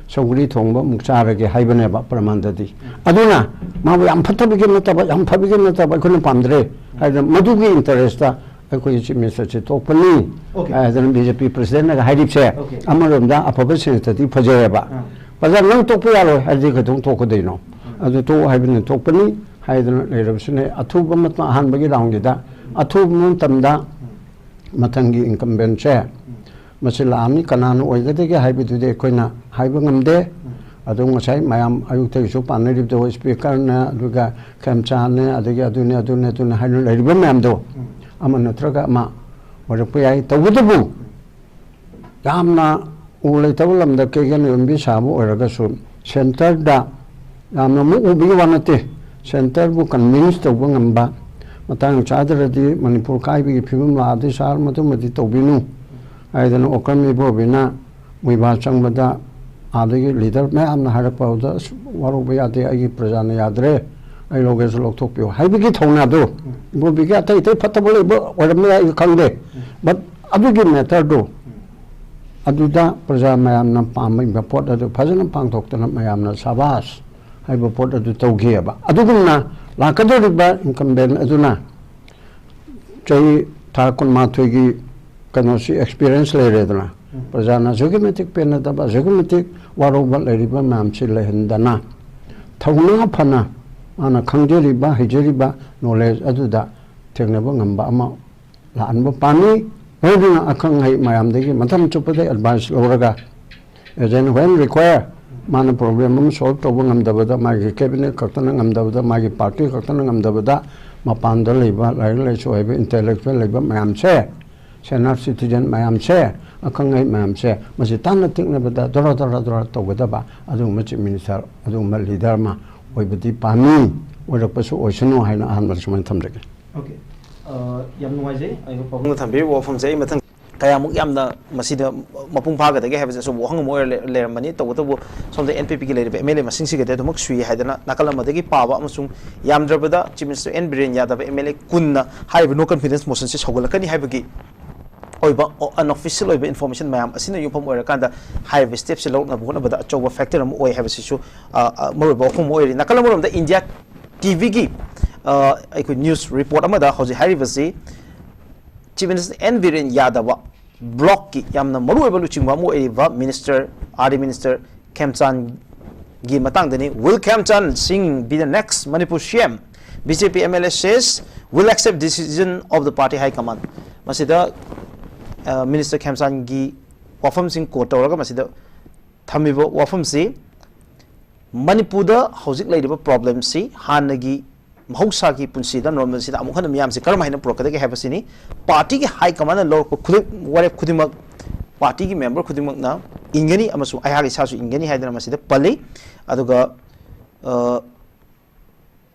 ꯁꯧꯒ꯭ꯔꯤ ꯊꯣꯡꯕ ꯑꯃꯨꯛ ꯆꯥꯔꯒꯦ ꯍꯥꯏꯕꯅꯦꯕ ꯄ꯭ꯔꯃꯥꯟꯗꯗꯤ꯫ ꯑꯗꯨꯅ ꯃꯥꯕꯨ ꯌꯥꯝ ꯐꯠꯇꯕꯒꯤ ꯅꯠꯇꯕ, ꯌꯥꯝ ꯐꯕꯒꯤ ꯅꯠꯇꯕ, ꯑꯩꯈꯣꯏꯅ ꯄꯥꯝꯗ꯭ꯔꯦ ꯍꯥꯏꯗꯅ ꯃꯗꯨꯒꯤ ꯏꯟꯇꯔꯦꯁꯇ ꯑꯩꯈꯣꯏꯒꯤ ꯆꯤꯐ ꯃꯤꯅꯤꯁꯇꯔꯁꯦ ꯇꯣꯛꯄꯅꯤ, OK꯫ ꯍꯥꯏꯗꯅ ꯕꯤ ꯖꯦ ꯄꯤ ꯄ꯭ꯔꯁꯤꯗꯦꯟꯠꯅꯒ ꯍꯥꯏꯔꯤꯕꯁꯦ, OK꯫ ꯑꯃꯔꯣꯝꯗ ꯑꯐꯕ ꯁꯦꯟꯁꯇꯗꯤ ꯐꯖꯩꯌꯦꯕ꯫ ꯑꯥ꯫ ꯐꯖꯅ ꯅꯪ ꯇꯣꯛꯄ ꯌꯥꯔꯣꯏ ꯍꯥꯏꯔꯗꯤ ꯀꯩꯗꯧ ꯇꯣꯛꯀꯗꯣꯏꯅꯣ? ꯎꯝ꯫ ꯑꯗꯨ ꯇꯣꯛꯑꯣ ꯍꯥꯏꯕꯅꯤꯅ ꯇꯣꯛꯄꯅꯤ ꯍꯥꯏꯗꯅ ꯂꯩꯔꯕꯁꯤꯅꯦ꯫ ꯑꯊꯨꯕ ꯃꯇꯝ, ꯑꯍꯥꯟꯕꯒꯤ ꯔꯥꯎꯟꯒꯤꯗ ꯑꯊꯨꯕ ꯃꯇꯝꯗ ꯎꯝ꯫ ꯃꯊꯪꯒꯤ ꯏꯟꯀꯝꯕꯦꯟꯁꯦ ꯎꯝ꯫ ꯃꯁꯤ ꯂꯥꯛꯑꯅꯤ꯫ ꯀꯅꯥꯅ ꯑꯣꯏꯒꯗꯒꯦ ꯍꯥꯏꯕꯗꯨꯗꯤ ꯑꯩꯈꯣꯏꯅ ꯍꯥꯏꯕ ꯉꯝꯗꯦ꯫ ꯎꯝ꯫ ꯑꯗꯨ ꯉꯁꯥꯏ ꯃꯌꯥꯝ ꯑꯌꯨꯛꯇꯒꯤꯁꯨ ꯄꯥꯅꯔꯤꯕꯗꯣ, ꯁ꯭ꯄꯤꯀꯔꯅꯦ, ꯑꯗꯨꯒ ꯈꯦꯝꯆꯥꯅꯦ, ꯑꯗꯒꯤ ꯑꯗꯨꯅꯦ, ꯑꯗꯨꯅꯦ, ꯑꯗꯨꯅꯦ ꯍꯥꯏꯅ ꯂꯩꯔꯤꯕ ꯃꯌꯥꯝꯗꯣ ꯎꯝ꯫ ꯑꯃ ꯅꯠꯇ꯭ꯔꯒ ꯑꯃ ꯑꯣꯏꯔꯛꯄ ꯌꯥꯏ꯫ ꯇꯧꯕꯇꯕꯨ ꯎꯝ꯫ ꯌꯥꯝꯅ ꯎ ꯂꯩꯇꯕ ꯂꯝꯗ ꯀꯩꯒꯟ ꯌꯣꯟꯕꯤ ꯁꯥꯕ ꯑꯣꯏꯔꯒꯁꯨ, ꯁꯦꯟꯇꯔꯗ ꯌꯥꯝꯅ ꯃꯨꯛ ꯎꯕꯒꯤ ꯋꯥ ꯅꯠꯇꯦ, ꯁꯦꯟꯇꯔꯕꯨ ꯀꯟꯚꯤꯟꯁ ꯇꯧꯕ ꯉꯝꯕ, ꯃꯇꯥꯡ ꯆꯥꯗ꯭ꯔꯗꯤ ꯃꯅꯤꯄꯨꯔ ꯀꯥꯏꯕꯒꯤ ꯐꯤꯕꯝ ꯂꯥꯛꯑꯗꯤ ꯁꯥꯔ ꯃꯗꯨꯃꯗꯤ ꯇꯧꯕꯤꯅꯨ ꯍꯥꯏꯗꯅ ꯑꯣꯀ꯭ꯔꯝ ꯏꯕꯣꯕꯤꯅ ꯃꯣꯏꯕꯥ ꯆꯪꯕꯗ, ꯑꯥꯗꯒꯤ ꯂꯤꯗꯔ ꯃꯌꯥꯝꯅ ꯍꯥꯏꯔꯛꯄꯗ, "ꯑꯁ, ꯋꯥꯔꯧꯕ ꯌꯥꯗꯦ, ꯑꯩꯒꯤ ꯄ꯭ꯔꯖꯥꯅ ꯌꯥꯗ꯭ꯔꯦ, ꯑꯩ ꯂꯧꯒꯦꯁꯨ ꯂꯧꯊꯣꯛꯄꯤꯌꯨ" ꯍꯥꯏꯕꯒꯤ ꯊꯧꯅꯥꯗꯨ, ꯎꯝ꯫ ꯏꯕꯣꯕꯤꯒꯤ ꯑꯇꯩ ꯑꯇꯩ ꯐꯠꯇꯕ ꯂꯩꯕ ꯑꯣꯏꯔꯝꯕ ꯌꯥꯏ, ꯑꯩ ꯈꯪꯗꯦ, ꯎꯝ꯫ But ꯑꯗꯨꯒꯤ ꯃꯦꯇꯔꯗꯨ ꯎꯝ꯫ ꯑꯗꯨꯗ ꯄ꯭ꯔꯖꯥ ꯃꯌꯥꯝꯅ ꯄꯥꯝꯕ ꯄꯣꯠ ꯑꯗꯨ ꯐꯖꯅ ꯄꯥꯡꯊꯣꯛꯇꯅ ꯃꯌꯥꯝꯅ ꯁꯥꯕꯥꯁ ꯍꯥꯏꯕ ꯄꯣꯠ ꯑꯗꯨ ꯇꯧꯈꯤꯑꯕ꯫ ꯑꯗꯨꯒꯨꯝꯅ ꯂꯥꯛꯀꯗꯧꯔꯤꯕ incumbent ꯑꯗꯨꯅ ꯆꯍꯤ ꯊꯥ ꯀꯨꯟꯃꯥꯊꯣꯏꯒꯤ ꯀꯩꯅꯣꯁꯤ experience ꯂꯩꯔꯦꯗꯅ, ꯄ꯭ꯔꯖꯥꯅ ꯑꯁꯨꯛꯀꯤ ꯃꯇꯤꯛ ꯄꯦꯟꯅꯗꯕ, ꯑꯁꯨꯛꯀꯤ ꯃꯇꯤꯛ ꯋꯥꯔꯧꯕ ꯂꯩꯔꯤꯕ ꯃꯌꯥꯝꯁꯤ ꯂꯩꯍꯟꯗꯅ, ꯊꯧꯅꯥ ꯐꯅ ꯃꯥꯅ ꯈꯪꯖꯔꯤꯕ, ꯍꯩꯖꯔꯤꯕ knowledge ꯑꯗꯨꯗ ꯊꯦꯡꯅꯕ ꯉꯝꯕ ꯑꯃ ꯂꯥꯛꯍꯟꯕ ꯄꯥꯝꯃꯤ꯫ ꯂꯣꯏꯅꯅ ꯑꯈꯪ ꯑꯍꯩ ꯃꯌꯥꯝꯗꯒꯤ ꯃꯇꯝ ꯆꯨꯞꯄꯗ advice ꯂꯧꯔꯒ, as and when require, ꯃꯥꯅ problem ꯑꯃ solve ꯇꯧꯕ ꯉꯝꯗꯕꯗ, ꯃꯥꯒꯤ cabinet ꯈꯛꯇꯅ ꯉꯝꯗꯕꯗ, ꯃꯥꯒꯤ party ꯈꯛꯇꯅ ꯉꯝꯗꯕꯗ, ꯃꯄꯥꯟꯗ ꯂꯩꯕ ꯂꯥꯏꯔꯤꯛ ꯂꯥꯏꯁꯨ ꯍꯩꯕ intellectual ꯂꯩꯕ ꯃꯌꯥꯝꯁꯦ, senior citizen ꯃꯌꯥꯝꯁꯦ, ꯑꯈꯪ ꯑꯍꯩ ꯃꯌꯥꯝꯁꯦ, ꯃꯁꯤ ꯇꯥꯟꯅ ꯇꯤꯛꯅꯕꯗ ꯗꯣꯔꯥ ꯗꯣꯔꯥ ꯗꯣꯔꯥ ꯇꯧꯒꯗꯕ ꯑꯗꯨꯒꯨꯝꯕ chief minister, ꯑꯗꯨꯒꯨꯝꯕ leader ꯑꯃ ꯑꯣꯏꯕꯗꯤ ꯄꯥꯝꯃꯤ꯫ ꯑꯣꯏꯔꯛꯄꯁꯨ ꯑꯣꯏꯁꯅꯨ ꯍꯥꯏꯅ ꯑꯍꯥꯟꯕꯗ ꯁꯨꯃꯥꯏꯅ ꯊꯝꯖꯒꯦ꯫ Okay. ꯑ, ꯌꯥꯝ ꯅꯨꯡꯉꯥꯏꯖꯩ ꯑꯩꯈꯣꯏ ꯄꯥꯕꯨꯡꯅ ꯊꯝꯕꯤꯔꯤꯕ ꯋꯥꯐꯝꯁꯦ꯫ ꯑꯩ ꯃꯊꯪ ꯀꯌꯥꯃꯨꯛ ꯌꯥꯝꯅ ꯃꯁꯤꯗ ꯃꯄꯨꯡ ꯐꯥꯒꯗꯒꯦ ꯍꯥꯏꯕꯁꯦ ꯑꯆꯧꯕ ꯋꯥꯍꯪ ꯑꯃ ꯑꯣꯏꯔ ꯂꯩ-, ꯂꯩꯔꯝꯕꯅꯤ꯫ ꯇꯧꯕꯇꯕꯨ ꯁꯣꯝꯗ NPPꯒꯤ ꯂꯩꯔꯤꯕ MLA ꯃꯁꯤꯡꯁꯤꯒꯗꯤ ꯑꯗꯨꯃꯛ ꯁꯨꯏ ꯍꯥꯏꯗꯅ ꯅꯥꯀꯜ ꯑꯃꯗꯒꯤ ꯄꯥꯕ ꯑꯃꯁꯨꯡ ꯌꯥꯝꯗ꯭ꯔꯕꯗ Chief Minister N ꯕꯤꯔꯦꯟ ꯌꯥꯗꯕ MLA ꯀꯨꯟꯅ ꯍꯥꯏꯔꯤꯕ no confidence motionꯁꯦ ꯁꯧꯒꯠꯂꯛꯀꯅꯤ ꯍꯥꯏꯕꯒꯤ ꯑꯣꯏꯕ unofficial ꯑꯣꯏꯕ information ꯃꯌꯥꯝ ꯑꯁꯤꯅ ꯌꯨꯝꯐꯝ ꯑꯣꯏꯔꯀꯥꯟꯗ ꯍꯥꯏꯔꯤꯕ stepꯁꯦ ꯂꯧꯔꯛꯅꯕ ꯍꯣꯠꯅꯕꯗ ꯑꯆꯧꯕ factor ꯑꯃ ꯑꯣꯏ ꯍꯥꯏꯕꯁꯤꯁꯨ, ꯑ, ꯑ, ꯃꯔꯨꯑꯣꯏꯕ ꯋꯥꯐꯝ ꯑꯃ ꯑꯣꯏꯔꯤ꯫ ꯅꯥꯀꯜ ꯑꯃꯔꯣꯝꯗ India TVꯒꯤ, ꯑ, ꯑꯩꯈꯣꯏ news report ꯑꯃꯗ ꯍꯧꯖꯤꯛ ꯍꯥꯏꯔꯤꯕꯁꯤ Chief Minister N ꯕꯤꯔꯦꯟ ꯌꯥꯗꯕ blockꯀꯤ ꯌꯥꯝꯅ ꯃꯔꯨꯑꯣꯏꯕ ꯂꯨꯆꯤꯡꯕ ꯑꯃ ꯑꯣꯏꯔꯤꯕ Minister, RD Minister ꯈꯦꯝꯆꯥꯟꯒꯤ ꯃꯇꯥꯡꯗꯅꯤ꯫ Will Khemchand Singh be the next Manipur CM? BJP MLA says will accept decision of the party high command. ꯃꯁꯤꯗ, ꯑ, Minister ꯈꯦꯝꯆꯥꯟꯒꯤ ꯋꯥꯐꯝꯁꯤꯡ quote ꯇꯧꯔꯒ ꯃꯁꯤꯗ ꯊꯝꯃꯤꯕ ꯋꯥꯐꯝꯁꯤ, ꯃꯅꯤꯄꯨꯔꯗ ꯍꯧꯖꯤꯛ ꯂꯩꯔꯤꯕ problemꯁꯤ ꯍꯥꯟꯅꯒꯤ ꯃꯍꯧꯁꯥꯒꯤ ꯄꯨꯟꯁꯤꯗ normalꯁꯤꯗ ꯑꯃꯨꯛ ꯍꯟꯅ ꯃꯤꯌꯥꯝꯁꯤ ꯀꯔꯝ ꯍꯥꯏꯅ ꯄꯨꯔꯛꯀꯗꯒꯦ ꯍꯥꯏꯕꯁꯤꯅꯤ꯫ Partyꯒꯤ high commandꯅ ꯂꯧꯔꯛꯄ ꯈꯨꯗꯤꯡ-, ꯋꯥꯔꯦꯞ ꯈꯨꯗꯤꯡꯃꯛ partyꯒꯤ member ꯈꯨꯗꯤꯡꯃꯛꯅ ꯏꯟꯒꯅꯤ ꯑꯃꯁꯨꯡ ꯑꯩꯍꯥꯛ ꯏꯁꯥꯁꯨ ꯏꯟꯒꯅꯤ ꯍꯥꯏꯗꯅ ꯃꯁꯤꯗ ꯄꯜꯂꯤ꯫ ꯑꯗꯨꯒ, ꯑ,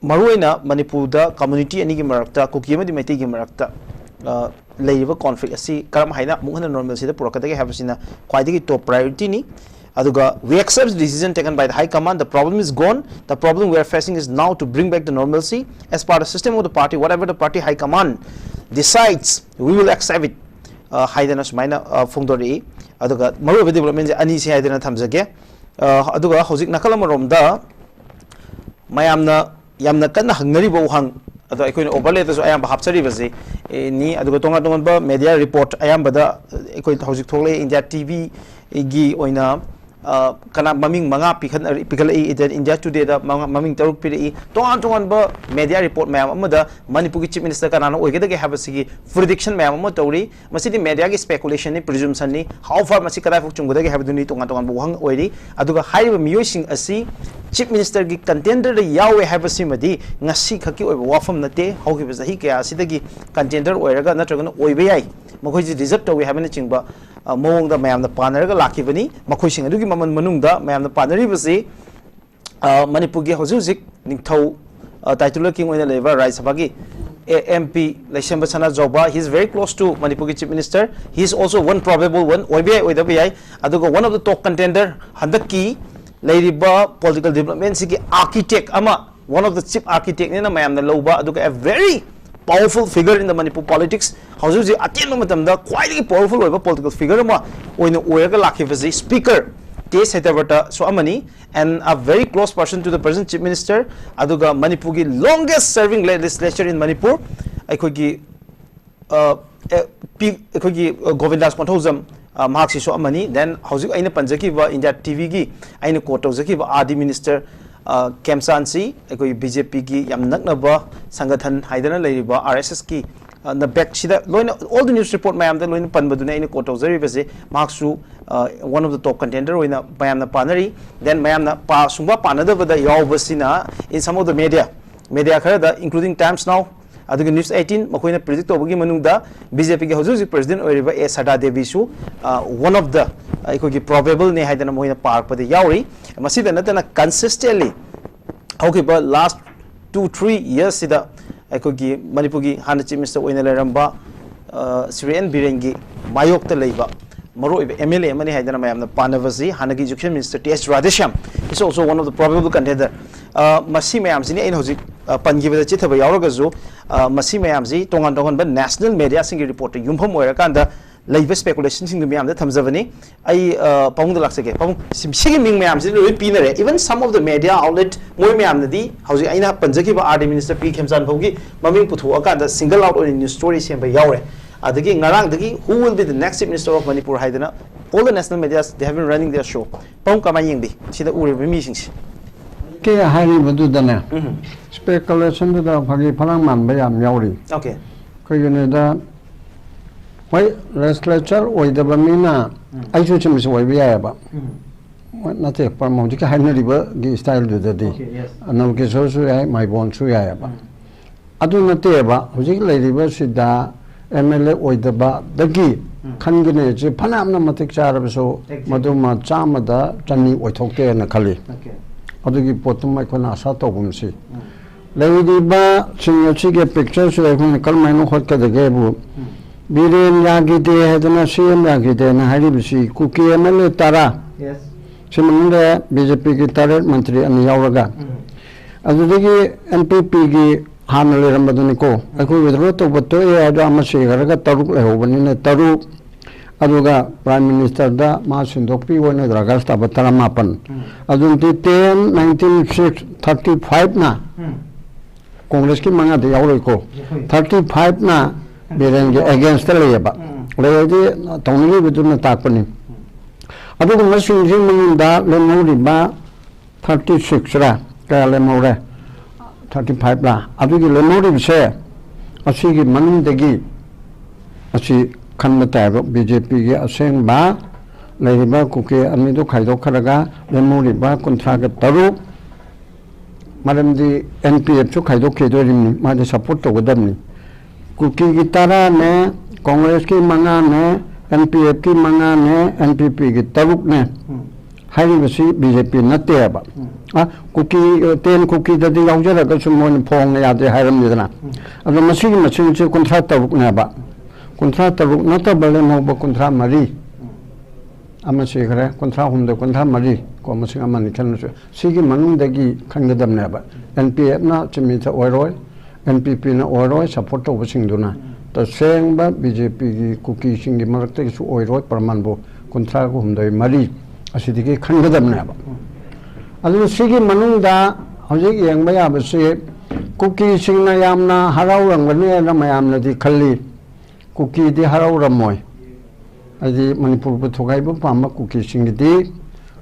ꯃꯔꯨꯑꯣꯏꯅ ꯃꯅꯤꯄꯨꯔꯗ community ꯑꯅꯤꯒꯤ ꯃꯔꯛꯇ, ꯀꯨꯀꯤ ꯑꯃꯗꯤ ꯃꯩꯇꯩꯒꯤ ꯃꯔꯛꯇ, ꯑ, ꯂꯩꯔꯤꯕ conflict ꯑꯁꯤ ꯀꯔꯝ ꯍꯥꯏꯅ ꯑꯃꯨꯛ ꯍꯟꯅ normalꯁꯤꯗ ꯄꯨꯔꯛꯀꯗꯒꯦ ꯍꯥꯏꯕꯁꯤꯅ ꯈ꯭ꯋꯥꯏꯗꯒꯤ top priorityꯅꯤ꯫ ꯑꯗꯨꯒ we accept the decision taken by the high command, the problem is gone, the problem we are facing is now to bring back the normalcy as per the system of the party, whatever the party high command decides, we will accept it. ꯑ, ꯍꯥꯏꯗꯅ ꯁꯨꯃꯥꯏꯅ, ꯑ, ꯐꯣꯡꯗꯣꯔꯛꯏ꯫ ꯑꯗꯨꯒ ꯃꯔꯨꯑꯣꯏꯕ developmentꯁꯦ ꯑꯅꯤꯁꯤ ꯍꯥꯏꯗꯅ ꯊꯝꯖꯒꯦ꯫ ꯑ, ꯑꯗꯨꯒ ꯍꯧꯖꯤꯛ ꯅꯥꯀꯜ ꯑꯃꯔꯣꯝꯗ ꯃꯌꯥꯝꯅ ꯌꯥꯝꯅ ꯀꯟꯅ ꯍꯪꯅꯔꯤꯕ ꯋꯥꯍꯪ, ꯑꯗꯣ ꯑꯩꯈꯣꯏꯅ overlayꯗꯁꯨ ꯑꯌꯥꯝꯕ ꯍꯥꯞꯆꯔꯤꯕꯁꯤ, ꯑꯦ, ꯅꯤ꯫ ꯑꯗꯨꯒ ꯇꯣꯉꯥꯟ ꯇꯣꯉꯥꯟꯕ media report ꯑꯌꯥꯝꯕꯗ ꯑꯩꯈꯣꯏ ꯍꯧꯖꯤꯛ ꯊꯣꯛꯂꯛꯏ, India TVꯒꯤ ꯑꯣꯏꯅ, ꯑ, ꯀꯅꯥ ꯃꯃꯤꯡ ꯃꯉꯥ ꯄꯤꯈꯠꯅꯔꯤ-, ꯄꯤꯈꯠꯂꯛꯏ, India, India Todayꯗ ꯃꯉꯥ, ꯃꯃꯤꯡ ꯇꯔꯨꯛ ꯄꯤꯔꯛꯏ꯫ ꯇꯣꯉꯥꯟ ꯇꯣꯉꯥꯟꯕ media report ꯃꯌꯥꯝ ꯑꯃꯗ ꯃꯅꯤꯄꯨꯔꯒꯤ Chief Minister ꯀꯅꯥꯅ ꯑꯣꯏꯒꯗꯒꯦ ꯍꯥꯏꯕꯁꯤꯒꯤ prediction ꯃꯌꯥꯝ ꯑꯃ ꯇꯧꯔꯤ꯫ ꯃꯁꯤꯗꯤ mediaꯒꯤ speculationꯅꯤ, presumptionꯅꯤ꯫ How far ꯃꯁꯤ ꯀꯗꯥꯏꯐꯥꯎ ꯆꯨꯝꯒꯗꯒꯦ ꯍꯥꯏꯕꯗꯨꯅꯤ ꯇꯣꯉꯥꯟ ꯇꯣꯉꯥꯟꯕ ꯋꯥꯍꯪ ꯑꯣꯏꯔꯤ꯫ ꯑꯗꯨꯒ ꯍꯥꯏꯔꯤꯕ ꯃꯤꯑꯣꯏꯁꯤꯡ ꯑꯁꯤ Chief Ministerꯒꯤ contenderꯗ ꯌꯥꯎꯋꯦ ꯍꯥꯏꯕꯁꯤꯃꯗꯤ ꯉꯁꯤ ꯈꯛꯀꯤ ꯑꯣꯏꯕ ꯋꯥꯐꯝ ꯅꯠꯇꯦ꯫ ꯍꯧꯈꯤꯕ ꯆꯍꯤ ꯀꯌꯥ ꯑꯁꯤꯗꯒꯤ contender ꯑꯣꯏꯔꯒ ꯅꯠꯇ꯭ꯔꯒꯅ ꯑꯣꯏꯕ ꯌꯥꯏ, ꯃꯈꯣꯏꯁꯤ deserve ꯇꯧꯏ ꯍꯥꯏꯕꯅꯆꯤꯡꯕ, ꯑ, ꯃꯑꯣꯡꯗ ꯃꯌꯥꯝꯅ ꯄꯥꯅꯔꯒ ꯂꯥꯛꯈꯤꯕꯅꯤ꯫ ꯃꯈꯣꯏꯁꯤꯡ ꯑꯗꯨꯒꯤ ꯃꯃꯜ ꯃꯅꯨꯡꯗ ꯃꯌꯥꯝꯅ ꯄꯥꯅꯔꯤꯕꯁꯤ, ꯑ, ꯃꯅꯤꯄꯨꯔꯒꯤ ꯍꯧꯖꯤꯛ ꯍꯧꯖꯤꯛ ꯅꯤꯡꯊꯧ, ꯑ, titular king ꯑꯣꯏꯅ ꯂꯩꯔꯤꯕ ꯔꯥꯖ꯭ꯌ ꯁꯚꯥꯒꯤ, ꯑꯦ, MP ꯂꯩꯁꯦꯝꯕ Sanajaoba, he is very close to ꯃꯅꯤꯄꯨꯔꯒꯤ Chief Minister, he is also one probable one, ꯑꯣꯏꯕ ꯌꯥꯏ, ꯑꯣꯏꯗꯕ ꯌꯥꯏ꯫ ꯑꯗꯨꯒ one of the top contender, ꯍꯟꯗꯛꯀꯤ ꯂꯩꯔꯤꯕ political developmentꯁꯤꯒꯤ architect ꯑꯃ, one of the chief architectꯅꯦꯅ ꯃꯌꯥꯝꯅ ꯂꯧꯕ, ꯑꯗꯨꯒ a very powerful figure in the Manipur politics, ꯍꯧꯖꯤꯛ ꯍꯧꯖꯤꯛ ꯑꯇꯦꯟꯕ ꯃꯇꯝꯗ ꯈ꯭ꯋꯥꯏꯗꯒꯤ powerful ꯑꯣꯏꯕ political figure ꯑꯃ ꯑꯣꯏꯅ ꯑꯣꯏꯔꯒ ꯂꯥꯛꯈꯤꯕꯁꯤ Speaker ꯇꯦꯖ ꯁꯇ꯭ꯌꯕ꯭ꯔꯇꯁꯨ ꯑꯃꯅꯤ, and a very close person to the present Chief Minister, ꯑꯗꯨꯒ ꯃꯅꯤꯄꯨꯔꯒꯤ longest serving legislature in Manipur, ꯑꯩꯈꯣꯏꯒꯤ, ꯑ, ꯑꯦ, ꯄꯤ-, ꯑꯩꯈꯣꯏꯒꯤ, ꯑ, ꯒꯣꯕꯤꯟꯗꯥꯁ ꯀꯣꯟꯊꯧꯖꯝ, ꯑ, ꯃꯍꯥꯛꯁꯤꯁꯨ ꯑꯃꯅꯤ꯫ Then ꯍꯧꯖꯤꯛ ꯑꯩꯅ ꯄꯟꯖꯈꯤꯕ India TVꯒꯤ ꯑꯩꯅ quote ꯇꯧꯖꯈꯤꯕ R D minister, ꯑ, ꯈꯦꯝꯆꯥꯟꯁꯤ, ꯑꯩꯈꯣꯏꯒꯤ BJPꯒꯤ ꯌꯥꯝ ꯅꯛꯅꯕ ꯁꯪꯒꯊꯟ ꯍꯥꯏꯗꯅ ꯂꯩꯔꯤꯕ RSSꯀꯤ, ꯑ, ꯅ backꯁꯤꯗ ꯂꯣꯏꯅ, all the news report ꯃꯌꯥꯝꯗ ꯂꯣꯏꯅ ꯄꯟꯕꯗꯨꯅ ꯑꯩꯅ quote ꯇꯧꯖꯔꯤꯕꯁꯦ꯫ ꯃꯍꯥꯛꯁꯨ, ꯑ, one of the top contender ꯑꯣꯏꯅ ꯃꯌꯥꯝꯅ ꯄꯥꯅꯔꯤ꯫ Then ꯃꯌꯥꯝꯅ ꯄꯥ-, ꯁꯨꯡꯄꯥ ꯄꯥꯅꯗꯕꯗ ꯌꯥꯎꯕꯁꯤꯅ, in some of the media, media ꯈꯔꯗ, including Times Now, ꯑꯗꯨꯒ News eighteen, ꯃꯈꯣꯏꯅ predict ꯇꯧꯕꯒꯤ ꯃꯅꯨꯡꯗ BJPꯒꯤ ꯍꯧꯖꯤꯛ ꯍꯧꯖꯤꯛ president ꯑꯣꯏꯔꯤꯕ ꯑꯦ ꯁꯗꯥ ꯗꯦꯕꯤꯁꯨ, ꯑ, one of the, ꯑ, ꯑꯩꯈꯣꯏꯒꯤ probableꯅꯦ ꯍꯥꯏꯗꯅ ꯃꯈꯣꯏꯅ ꯄꯥꯔꯛꯄꯗ ꯌꯥꯎꯔꯤ꯫ ꯃꯁꯤꯗ ꯅꯠꯇꯅ consistently ꯍꯧꯈꯤꯕ last two, three yearsꯁꯤꯗ ꯑꯩꯈꯣꯏꯒꯤ ꯃꯅꯤꯄꯨꯔꯒꯤ ꯍꯥꯟꯅ Chief Minister ꯑꯣꯏꯅ ꯂꯩꯔꯝꯕ, ꯑ, ꯁ꯭ꯔꯤ ꯑꯦꯟ ꯕꯤꯔꯦꯟꯒꯤ ꯃꯥꯌꯣꯛꯇ ꯂꯩꯕ ꯃꯔꯨꯑꯣꯏꯕ MLA ꯑꯃꯅꯤ ꯍꯥꯏꯗꯅ ꯃꯌꯥꯝꯅ ꯄꯥꯅꯕꯁꯤ ꯍꯥꯟꯅꯒꯤ Education Minister T S Radheshyam is also one of the probable contender꯫ ꯑ, ꯃꯁꯤ ꯃꯌꯥꯝꯁꯤꯅꯤ ꯑꯩꯅ ꯍꯧꯖꯤꯛ, ꯑ, ꯄꯟꯈꯤꯕꯗ ꯆꯤꯊꯕ ꯌꯥꯎꯔꯒꯁꯨ, ꯑ, ꯃꯁꯤ ꯃꯌꯥꯝꯁꯤ ꯇꯣꯉꯥꯟ ꯇꯣꯉꯥꯟꯕ national mediaꯁꯤꯡꯒꯤ reportꯇ ꯌꯨꯝꯐꯝ ꯑꯣꯏꯔꯀꯥꯟꯗ ꯂꯩꯕ ꯁ꯭ꯄꯦꯀꯨꯂꯦꯁꯟꯁꯤꯡꯗꯨ ꯃꯌꯥꯝꯗ ꯊꯝꯖꯕꯅꯤ꯫ ꯑꯩ ꯑ, ꯄꯥꯕꯨꯡꯗ ꯂꯥꯛꯆꯒꯦ꯫ ꯄꯥꯕꯨꯡ, ꯁꯤ- ꯁꯤꯒꯤ ꯃꯤꯡ ꯃꯌꯥꯝꯁꯤꯗꯤ ꯂꯣꯏ ꯄꯤꯅꯔꯦ꯫ Even some of the media outlet, ꯃꯣꯏ ꯃꯌꯥꯝꯅꯗꯤ ꯍꯧꯖꯤꯛ ꯑꯩꯅ ꯄꯟꯖꯈꯤꯕ R D minister P Khemchand ꯐꯥꯎꯒꯤ ꯃꯃꯤꯡ ꯄꯨꯊꯣꯛꯑꯀꯥꯟꯗ single out ꯑꯣꯏꯅ news story ꯁꯦꯝꯕ ꯌꯥꯎꯔꯦ꯫ ꯑꯗꯒꯤ ꯉꯔꯥꯡꯗꯒꯤ "Who will be the next chief minister of Manipur?" ꯍꯥꯏꯗꯅ all the national medias, they have been running their show. ꯄꯥꯕꯨꯡ, ꯀꯃꯥꯏꯅ ꯌꯦꯡꯕꯤ ꯁꯤꯗ ꯎꯔꯤꯕ ꯃꯤꯁꯤꯡꯁꯦ? ꯀꯦ ꯍꯥꯏꯔꯤꯕꯗꯨꯗꯅꯦ, ꯎꯝ꯫ ꯁ꯭ꯄꯦꯀꯨꯂꯦꯁꯟꯗꯨꯗ ꯐꯥꯒꯤ ꯐꯔꯥꯡ ꯃꯥꯟꯕ ꯌꯥꯝ ꯌꯥꯎꯔꯤ꯫ Okay. ꯀꯩꯒꯤꯅꯣꯗ, ꯍꯣꯏ, ꯂꯦꯖꯤꯁꯂꯦꯆꯔ ꯑꯣꯏꯗꯕ ꯃꯤꯅ, ꯎꯝ꯫ ꯑꯩꯁꯨ ꯆꯨꯝꯕꯁꯨ ꯑꯣꯏꯕ ꯌꯥꯏꯑꯕ꯫ ꯎꯝ꯫ ꯍꯣꯏ, ꯅꯠꯇꯦ, ꯄ꯭ꯔꯃꯣ ꯍꯧꯖꯤꯛꯀꯤ ꯍꯥꯏꯅꯔꯤꯕꯒꯤ ꯁ꯭ꯇꯥꯏꯜꯗꯨꯗꯗꯤ Okay, yes. ꯅꯕꯀꯤꯁꯣꯔꯁꯨ ꯌꯥꯏ, ꯃꯥꯏꯕꯣꯟꯁꯨ ꯌꯥꯏꯑꯕ꯫ ꯎꯝ꯫ ꯑꯗꯨ ꯅꯠꯇꯦꯕ, ꯍꯧꯖꯤꯛ ꯂꯩꯔꯤꯕꯁꯤꯗ M L A ꯑꯣꯏꯗꯕꯗꯒꯤ ꯎꯝ꯫ ꯈꯟꯒꯅꯤ ꯍꯥꯏꯁꯦ ꯐꯅꯌꯥꯝꯅ ꯃꯇꯤꯛ ꯆꯥꯔꯕꯁꯨ Exactly. ꯃꯗꯨꯃ ꯆꯥꯝꯃꯗ ꯆꯅꯤ ꯑꯣꯏꯊꯣꯛꯇꯦꯅ ꯈꯜꯂꯤ꯫ Okay. ꯑꯗꯨꯒꯤ ꯄꯣꯠꯇꯨꯃ ꯑꯩꯈꯣꯏꯅ ꯑꯁꯥ ꯇꯧꯒꯨꯝꯁꯤ꯫ ꯎꯝ꯫ ꯂꯩꯔꯤꯕꯁꯤꯡ ꯑꯁꯤꯒꯤ ꯄꯤꯛꯆꯔꯁꯤ ꯑꯩꯈꯣꯏꯅ ꯀꯔꯝꯍꯥꯏꯅ ꯍꯣꯠꯀꯗꯒꯦꯕꯨ, ꯎꯝ꯫ ꯕꯤꯔꯦꯟ ꯌꯥꯈꯤꯗꯦ ꯍꯥꯏꯗꯅ C M ꯌꯥꯈꯤꯗꯦꯅ ꯍꯥꯏꯔꯤꯕꯁꯤ ꯀꯨꯀꯤ M L A ꯇꯔꯥ, Yes. ꯁꯤ ꯃꯅꯨꯡꯗ B J P ꯒꯤ ꯇꯔꯦꯠ ꯃꯟꯇ꯭ꯔꯤ ꯑꯅꯤ ꯌꯥꯎꯔꯒ, ꯎꯝ꯫ ꯑꯗꯨꯗꯒꯤ N P P ꯒꯤ ꯍꯥꯟꯅ ꯂꯩꯔꯝꯕꯗꯨꯅꯤꯀꯣ, ꯑꯩꯈꯣꯏ withdraw ꯇꯧꯕ ꯇꯣꯛꯑꯦ ꯍꯥꯏꯗꯣ ꯑꯃ ꯁꯤꯈ꯭ꯔꯒ ꯇꯔꯨꯛ ꯂꯩꯍꯧꯕꯅꯤꯅ ꯇꯔꯨꯛ, ꯑꯗꯨꯒ Prime Minister ꯗ ꯃꯥ ꯁꯤꯟꯗꯣꯛꯄꯤꯕ ꯑꯣꯏꯅ ꯗꯔꯀꯥꯁ ꯇꯥꯕ ꯇꯔꯥꯃꯥꯄꯟ꯫ ꯎꯝ꯫ ꯑꯗꯨꯅꯗꯤ ten, nineteen, six, thirty five ꯅ ꯎꯝ꯫ ꯀꯣꯡꯒ꯭ꯔꯦꯁꯀꯤ ꯃꯉꯥꯗꯤ ꯌꯥꯎꯔꯣꯏꯀꯣ, ꯌꯥꯎꯔꯣꯏ꯫ thirty five ꯅ ꯕꯤꯔꯦꯟꯒꯤ against ꯇ ꯂꯩꯌꯦꯕ꯫ ꯎꯝ꯫ ꯂꯩꯔꯗꯤ ꯇꯧꯅꯤꯡꯉꯤꯕꯗꯨꯅ ꯇꯥꯛꯄꯅꯤ꯫ ꯑꯗꯨꯒꯨꯝꯕꯁꯤꯡꯁꯤ ꯃꯅꯨꯡꯗ ꯂꯦꯝꯍꯧꯔꯤꯕ thirty six ꯔ ꯀꯌꯥ ꯂꯦꯝꯍꯧꯔꯦ? Thirty five ꯂ? ꯑꯗꯨꯒꯤ ꯂꯦꯝꯍꯧꯔꯤꯕꯁꯦ ꯑꯁꯤꯒꯤ ꯃꯅꯨꯡꯗꯒꯤ ꯑꯁꯤ ꯈꯟꯕ ꯇꯥꯏꯕ꯫ B J P ꯒꯤ ꯑꯁꯦꯡꯕ ꯂꯩꯔꯤꯕ ꯀꯨꯀꯤ ꯑꯅꯤꯗꯨ ꯈꯥꯏꯗꯣꯛꯈ꯭ꯔꯒ ꯂꯦꯝꯍꯧꯔꯤꯕ ꯀꯨꯟꯊ꯭ꯔꯥꯒ ꯇꯔꯨꯛ, ꯃꯔꯝꯗꯤ N P F ꯁꯨ ꯈꯥꯏꯗꯣꯛꯈꯤꯗꯣꯔꯤꯕꯅꯤ, ꯃꯥꯗꯤ support ꯇꯧꯒꯗꯕꯅꯤ꯫ ꯀꯨꯀꯤꯒꯤ ꯇꯔꯥꯅꯦ, ꯀꯣꯡꯒ꯭ꯔꯦꯁꯀꯤ ꯃꯉꯥꯅꯦ, N P F ꯀꯤ ꯃꯉꯥꯅꯦ, N P P ꯒꯤ ꯇꯔꯨꯛꯅꯦ꯫ ꯎꯝ꯫ ꯍꯥꯏꯔꯤꯕꯁꯤ B J P ꯅꯠꯇꯦꯕ꯫ ꯎꯝ꯫ ꯑ, ꯀꯨꯀꯤ, ꯑ, ten ꯀꯨꯀꯤꯗꯗꯤ ꯌꯥꯎꯖꯔꯒꯁꯨ ꯃꯣꯏꯅ ꯐꯣꯡꯅ ꯌꯥꯗꯦ ꯍꯥꯏꯔꯝꯃꯤꯗꯅ꯫ ꯎꯝ꯫ ꯑꯗꯣ ꯃꯁꯤꯒꯤ ꯃꯁꯤꯡꯁꯦ ꯀꯨꯟꯊ꯭ꯔꯥ ꯇꯔꯨꯛꯅꯦꯕ꯫ ꯀꯨꯟꯊ꯭ꯔꯥ ꯇꯔꯨꯛ ꯅꯠꯇꯕ ꯂꯦꯝꯍꯧꯕ ꯀꯨꯟꯊ꯭ꯔꯥ ꯃꯔꯤ꯫ ꯑꯃ ꯁꯤꯈ꯭ꯔꯦ, ꯀꯨꯟꯊ꯭ꯔꯥ ꯍꯨꯝꯗꯣꯏ, ꯀꯨꯟꯊ꯭ꯔꯥ ꯃꯔꯤ ꯀꯣ, ꯃꯁꯤꯡ ꯑꯃꯅꯤ ꯈꯟꯕꯁꯨ꯫ ꯁꯤꯒꯤ ꯃꯅꯨꯡꯗꯒꯤ ꯈꯟꯒꯗꯕꯅꯦꯕ꯫ N P F ꯅ ꯆꯤꯃꯤꯊ ꯑꯣꯏꯔꯣꯏ, ꯑꯦꯟ ꯄꯤ ꯄꯤꯅ ꯑꯣꯏꯔꯣꯏ, ꯁꯞꯄꯣꯔꯠ ꯇꯧꯕꯁꯤꯡꯗꯨꯅ꯫ ꯇꯁꯦꯡꯕ ꯕꯤ ꯖꯦ ꯄꯤꯒꯤ ꯀꯨꯀꯤꯁꯤꯡꯒꯤ ꯃꯔꯛꯇꯒꯤꯁꯨ ꯑꯣꯏꯔꯣꯏ꯫ ꯄ꯭ꯔꯃꯥꯟꯕꯨ ꯀꯨꯟꯊ꯭ꯔꯥꯒ ꯍꯨꯝꯗꯣꯏ ꯃꯔꯤ ꯑꯁꯤꯗꯒꯤ ꯈꯟꯒꯗꯕꯅꯦꯕ꯫ ꯑꯗꯨꯅ ꯁꯤꯒꯤ ꯃꯅꯨꯡꯗ ꯍꯧꯖꯤꯛ ꯌꯦꯡꯕ ꯌꯥꯕꯁꯤ, ꯀꯨꯀꯤꯁꯤꯡꯅ ꯌꯥꯝꯅ ꯍꯔꯥꯎꯔꯝꯒꯅꯤ ꯍꯥꯏꯅ ꯃꯌꯥꯝꯅꯗꯤ ꯈꯜꯂꯤ꯫ ꯀꯨꯀꯤꯗꯤ ꯍꯔꯥꯎꯔꯝꯃꯣꯏ꯫ ꯍꯥꯏꯗꯤ ꯃꯅꯤꯄꯨꯔꯕꯨ ꯊꯨꯒꯥꯏꯕ ꯄꯥꯝꯕ ꯀꯨꯀꯤꯁꯤꯡꯒꯤꯗꯤ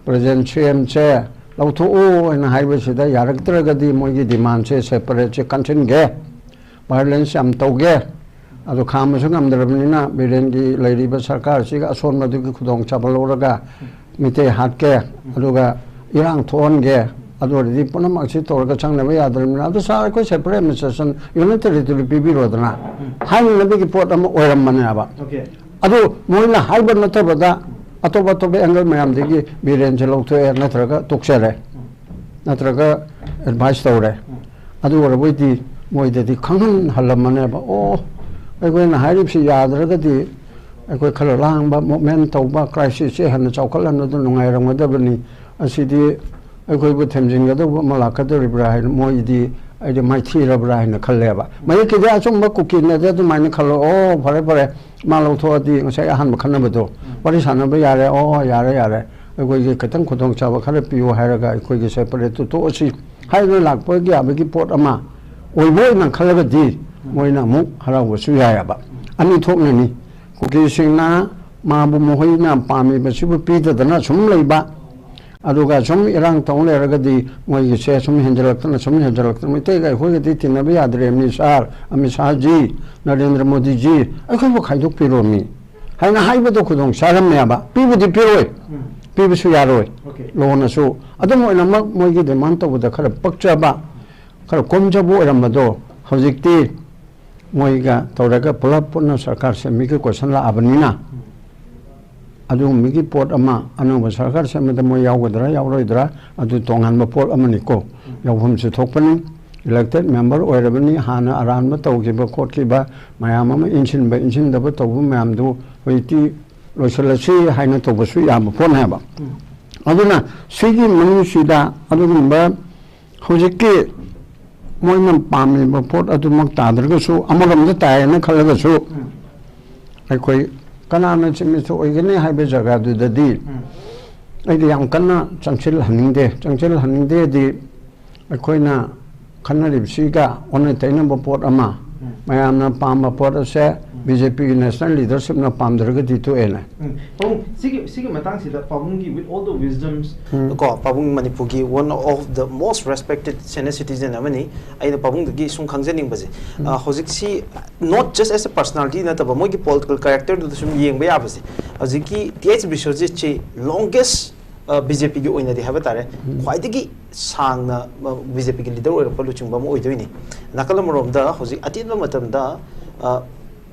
ꯄ꯭ꯔꯖꯦꯟ ꯁꯤ ꯑꯦꯝꯁꯦ ꯂꯧꯊꯣꯛꯎ ꯍꯥꯏꯅ ꯍꯥꯏꯕꯁꯤꯗ ꯌꯥꯔꯛꯇ꯭ꯔꯒꯗꯤ ꯃꯣꯏꯒꯤ ꯗꯤꯃꯥꯟꯁꯦ ꯁꯦꯄꯔꯦꯠꯁꯦ ꯀꯟꯁꯤꯟꯒꯦ, ꯚꯥꯏꯑꯣꯂꯦꯟꯁ ꯌꯥꯝ ꯇꯧꯒꯦ꯫ ꯑꯗꯨ ꯈꯥꯝꯕꯁꯨ ꯉꯝꯗ꯭ꯔꯕꯅꯤꯅ ꯕꯤꯔꯦꯟꯒꯤ ꯂꯩꯔꯤꯕ ꯁꯔꯀꯥꯔꯁꯤꯒ ꯑꯁꯣꯟꯕꯗꯨꯒꯤ ꯈꯨꯗꯣꯡꯆꯥꯕ ꯂꯧꯔꯒ ꯃꯤꯇꯩ ꯍꯥꯠꯀꯦ, ꯑꯗꯨꯒ ꯏꯔꯥꯡ ꯊꯣꯛꯍꯟꯒꯦ, ꯑꯗꯨ ꯑꯣꯏꯔꯗꯤ ꯄꯨꯝꯅꯃꯛꯁꯤ ꯇꯧꯔꯒ ꯆꯪꯅꯕ ꯌꯥꯗ꯭ꯔꯕꯅꯤꯅ, ꯑꯗꯨ ꯁꯥꯔ, ꯑꯩꯈꯣꯏ ꯁꯦꯄꯔꯦꯠ ꯑꯦꯗꯃꯤꯅꯤꯁꯇ꯭ꯔꯦꯁꯟ, ꯌꯨꯅꯤꯠ ꯇꯦꯔꯤꯇꯣꯔꯤ ꯄꯤꯕꯤꯔꯣꯗꯅ ꯍꯥꯏꯅꯅꯕꯒꯤ ꯄꯣꯠ ꯑꯃ ꯑꯣꯏꯔꯝꯕꯅꯦꯕ꯫ Okay. ꯑꯗꯨ ꯃꯣꯏꯅ ꯍꯥꯏꯕ ꯅꯠꯇꯕꯗ ꯑꯇꯣꯞ ꯑꯇꯣꯞꯄ ꯑꯦꯡꯒꯜ ꯃꯌꯥꯝꯗꯒꯤ ꯕꯤꯔꯦꯟꯁꯦ ꯂꯧꯊꯣꯛꯑꯦ, ꯅꯠꯇ꯭ꯔꯒ ꯇꯣꯛꯆꯔꯦ, ꯅꯠꯇ꯭ꯔꯒ ꯑꯦꯗꯚꯥꯏꯁ ꯇꯧꯔꯦ꯫ ꯑꯗꯨ ꯑꯣꯏꯔꯕꯣꯏꯗꯤ ꯃꯣꯏꯗꯗꯤ ꯈꯪꯍꯟꯍꯜꯂꯝꯃꯅꯦꯕ꯫ ꯑꯣ, ꯑꯩꯈꯣꯏꯅ ꯍꯥꯏꯔꯤꯕꯁꯤ ꯌꯥꯗ꯭ꯔꯒꯗꯤ ꯑꯩꯈꯣꯏ ꯈꯔ ꯂꯥꯡꯕ, ꯃꯨꯞꯃꯦꯟ ꯇꯧꯕ, ꯀ꯭ꯔꯥꯏꯁꯤꯁꯁꯦ ꯍꯦꯟꯅ ꯆꯥꯎꯈꯠꯍꯟꯕꯗꯨ ꯅꯨꯡꯉꯥꯏꯔꯝꯒꯗꯕꯅꯤ꯫ ꯑꯁꯤꯗꯤ ꯑꯩꯈꯣꯏꯕꯨ ꯊꯦꯝꯖꯤꯟꯒꯗꯧꯕ ꯑꯃ ꯂꯥꯛꯀꯗꯧꯔꯤꯕ꯭ꯔꯥ ꯍꯥꯏꯅ ꯃꯣꯏꯗꯤ ꯑꯩꯗꯤ ꯃꯥꯏꯊꯤꯔꯕ꯭ꯔꯥ ꯍꯥꯏꯅ ꯈꯜꯂꯦꯕ꯫ ꯃꯌꯦꯛꯀꯤꯗꯤ ꯑꯆꯨꯝꯕ ꯀꯨꯀꯤꯅꯗꯤ ꯑꯗꯨꯃꯥꯏꯅ ꯈꯜꯂꯣ, "ꯑꯣ, ꯐꯔꯦ, ꯐꯔꯦ, ꯃꯥ ꯂꯧꯊꯣꯛꯑꯗꯤ ꯉꯁꯥꯏ ꯑꯍꯥꯟꯕ ꯈꯟꯅꯕꯗꯣ ꯋꯥꯔꯤ ꯁꯥꯟꯅꯕ ꯌꯥꯔꯦ, ꯑꯣ, ꯌꯥꯔꯦ, ꯌꯥꯔꯦ, ꯑꯩꯈꯣꯏꯒꯤ ꯈꯤꯇꯪ ꯈꯨꯗꯣꯡꯆꯥꯕ ꯈꯔ ꯄꯤꯌꯨ ꯍꯥꯏꯔꯒ ꯑꯩꯈꯣꯏꯒꯤ ꯁꯦꯄꯔꯦꯠꯇꯨ ꯇꯣꯛꯑꯁꯤ" ꯍꯥꯏꯗꯅ ꯂꯥꯛꯄ ꯌꯥꯕꯒꯤ ꯄꯣꯠ ꯑꯃ ꯑꯣꯏꯕ ꯑꯣꯏꯅ ꯈꯜꯂꯒꯗꯤ ꯃꯣꯏꯅ ꯑꯃꯨꯛ ꯍꯔꯥꯎꯕꯁꯨ ꯌꯥꯏꯑꯕ꯫ ꯑꯅꯤ ꯊꯣꯛꯅꯅꯤ꯫ ꯀꯨꯀꯤꯁꯤꯡꯅ ꯃꯥꯕꯨ ꯃꯈꯣꯏꯅ ꯄꯥꯝꯃꯤꯕꯁꯤꯕꯨ ꯄꯤꯗꯗꯅ ꯁꯨꯝ ꯂꯩꯕ, ꯑꯗꯨꯒ ꯁꯨꯝ ꯏꯔꯥꯡ ꯇꯧ ꯂꯩꯔꯒꯗꯤ ꯃꯣꯏꯒꯤꯁꯦ ꯁꯨꯝ ꯍꯦꯟꯖꯜꯂꯛꯇꯅ, ꯁꯨꯝ ꯍꯦꯟꯖꯜꯂꯛꯇꯅ, "ꯃꯩꯇꯩꯒ ꯑꯩꯈꯣꯏꯒꯗꯤ ꯇꯤꯟꯅꯕ ꯌꯥꯗ꯭ꯔꯦ, ꯃꯤ ꯁꯥꯔ ꯑꯃꯤꯠ ꯁꯥꯍꯖꯤ, ꯅꯔꯦꯟꯗ꯭ꯔ ꯃꯣꯗꯤꯖꯤ, ꯑꯩꯈꯣꯏꯕꯨ ꯈꯥꯏꯗꯣꯛꯄꯤꯔꯣꯃꯤ" ꯍꯥꯏꯅ ꯍꯥꯏꯕꯗꯣ ꯈꯨꯗꯣꯡ ꯆꯥꯔꯝꯃꯦꯕ꯫ ꯄꯤꯕꯨꯗꯤ ꯄꯤꯔꯣꯏ, ꯄꯤꯕꯁꯨ ꯌꯥꯔꯣꯏ꯫ Okay. ꯂꯣꯅꯁꯨ ꯑꯗꯨꯝ ꯑꯣꯏꯅꯃꯛ ꯃꯣꯏꯒꯤ ꯗꯤꯃꯥꯟ ꯇꯧꯕꯗ ꯈꯔ ꯄꯛꯆꯕ, ꯈꯔ ꯀꯣꯝꯖꯕ ꯑꯣꯏꯔꯝꯕꯗꯣ ꯍꯧꯖꯤꯛꯇꯤ ꯃꯣꯏꯒ ꯇꯧꯔꯒ ꯄꯨꯂꯞ ꯄꯨꯟꯅ ꯁꯔꯀꯥꯔ ꯁꯦꯝꯕꯒꯤ ꯀꯣꯏꯁꯟ ꯂꯥꯛꯑꯕꯅꯤꯅ, ꯑꯗꯨꯒꯨꯝꯕꯒꯤ ꯄꯣꯠ ꯑꯃ ꯑꯅꯧꯕ ꯁꯔꯀꯥꯔ ꯁꯦꯝꯕꯗ ꯃꯣꯏ ꯌꯥꯎꯒꯗ꯭ꯔꯥ ꯌꯥꯎꯔꯣꯏꯗ꯭ꯔꯥ, ꯑꯗꯨ ꯇꯣꯉꯥꯟꯕ ꯄꯣꯠ ꯑꯃꯅꯤꯀꯣ꯫ ꯌꯥꯎꯐꯝꯁꯨ ꯊꯣꯛꯄꯅꯤ꯫ ꯏꯂꯦꯛꯇꯦꯠ ꯃꯦꯝꯕꯔ ꯑꯣꯏꯔꯕꯅꯤ, ꯍꯥꯟꯅ ꯑꯔꯥꯟꯕ ꯇꯧꯈꯤꯕ ꯈꯣꯠꯈꯤꯕ ꯃꯌꯥꯝ ꯑꯃ, ꯏꯟꯁꯤꯟꯕ ꯏꯟꯁꯤꯟꯗꯕ ꯇꯧꯕ ꯃꯌꯥꯝꯗꯨ ꯍꯧꯖꯤꯛꯇꯤ ꯂꯣꯏꯁꯤꯜꯂꯁꯤ ꯍꯥꯏꯅ ꯇꯧꯕꯁꯨ ꯌꯥꯕ ꯄꯣꯠꯅꯦꯕ꯫ ꯑꯗꯨꯅ ꯁꯤꯒꯤ ꯃꯅꯨꯡꯁꯤꯗ ꯑꯗꯨꯒꯨꯝꯕ ꯍꯧꯖꯤꯛꯀꯤ ꯃꯣꯏꯅ ꯄꯥꯝꯃꯤꯕ ꯄꯣꯠ ꯑꯗꯨꯃꯛ ꯇꯥꯗ꯭ꯔꯒꯁꯨ, ꯑꯃꯔꯣꯝꯗ ꯇꯥꯏꯌꯦꯅ ꯈꯜꯂꯒꯁꯨ, ꯎꯝ꯫ ꯑꯩꯈꯣꯏ ꯀꯅꯥꯅ ꯆꯤꯞ ꯃꯤꯅꯤꯁꯇꯔ ꯑꯣꯏꯒꯅꯤ ꯍꯥꯏꯕ ꯖꯒꯥꯗꯨꯗꯗꯤ, ꯎꯝ꯫ ꯑꯩꯗꯤ ꯌꯥꯝ ꯀꯟꯅ ꯆꯪꯁꯤꯜꯍꯟꯅꯤꯡꯗꯦ꯫ ꯆꯪꯁꯤꯜꯍꯟꯅꯤꯡꯗꯦꯗꯤ, ꯑꯩꯈꯣꯏꯅ ꯈꯟꯅꯔꯤꯕꯁꯤꯒ ꯑꯣꯟꯅ ꯇꯩꯅꯕ ꯄꯣꯠ ꯑꯃ, ꯎꯝ꯫ ꯃꯌꯥꯝꯅ ꯄꯥꯝꯕ ꯄꯣꯠ ꯑꯁꯦ ꯎꯝ꯫ ꯕꯤ ꯖꯦ ꯄꯤꯒꯤ ꯅꯦꯁꯅꯦꯜ ꯂꯤꯗꯔꯁꯤꯞꯅ ꯄꯥꯝꯗ꯭ꯔꯒꯗꯤ ꯇꯣꯛꯑꯦꯅꯦ꯫ ꯎꯝ꯫ ꯄꯥꯕꯨꯡ, ꯁꯤꯒꯤ, ꯁꯤꯒꯤ ꯃꯇꯥꯡꯁꯤꯗ ꯄꯥꯕꯨꯡꯒꯤ, with all the wisdoms, ꯎꯝ꯫ ꯀꯣ, ꯄꯥꯕꯨꯡ ꯃꯅꯤꯄꯨꯔꯒꯤ one of the most respected senior citizen ꯑꯃꯅꯤ꯫ ꯑꯩꯅ ꯄꯥꯕꯨꯡꯗꯒꯤ ꯁꯨꯝ ꯈꯪꯖꯅꯤꯡꯕꯁꯦ, ꯎꯝ꯫ ꯑ, ꯍꯧꯖꯤꯛꯁꯤ not just as a personality ꯅꯠꯇꯕ, ꯃꯣꯏꯒꯤ political character ꯗꯨꯗ ꯁꯨꯝ ꯌꯦꯡꯕ ꯌꯥꯕꯁꯦ, ꯍꯧꯖꯤꯛꯀꯤ ꯇꯤ ꯑꯩꯆ ꯕꯤꯁ꯭ꯋꯖꯤꯠꯁꯤ longest, ꯑ, ꯕꯤ ꯖꯦ ꯄꯤꯒꯤ ꯑꯣꯏꯅꯗꯤ ꯍꯥꯏꯕ ꯇꯥꯔꯦ, ꯎꯝ꯫ ꯈ꯭ꯋꯥꯏꯗꯒꯤ ꯁꯥꯡꯅ, ꯑ, ꯕꯤ ꯖꯦ ꯄꯤꯒꯤ ꯂꯤꯗꯔ ꯑꯣꯏꯔꯛꯄ ꯂꯨꯆꯤꯡꯕ ꯑꯃ ꯑꯣꯏꯗꯣꯏꯅꯤ꯫ ꯅꯥꯀꯜ ꯑꯃꯔꯣꯝꯗ ꯍꯧꯖꯤꯛ ꯑꯇꯦꯟꯕ ꯃꯇꯝꯗ, ꯑ,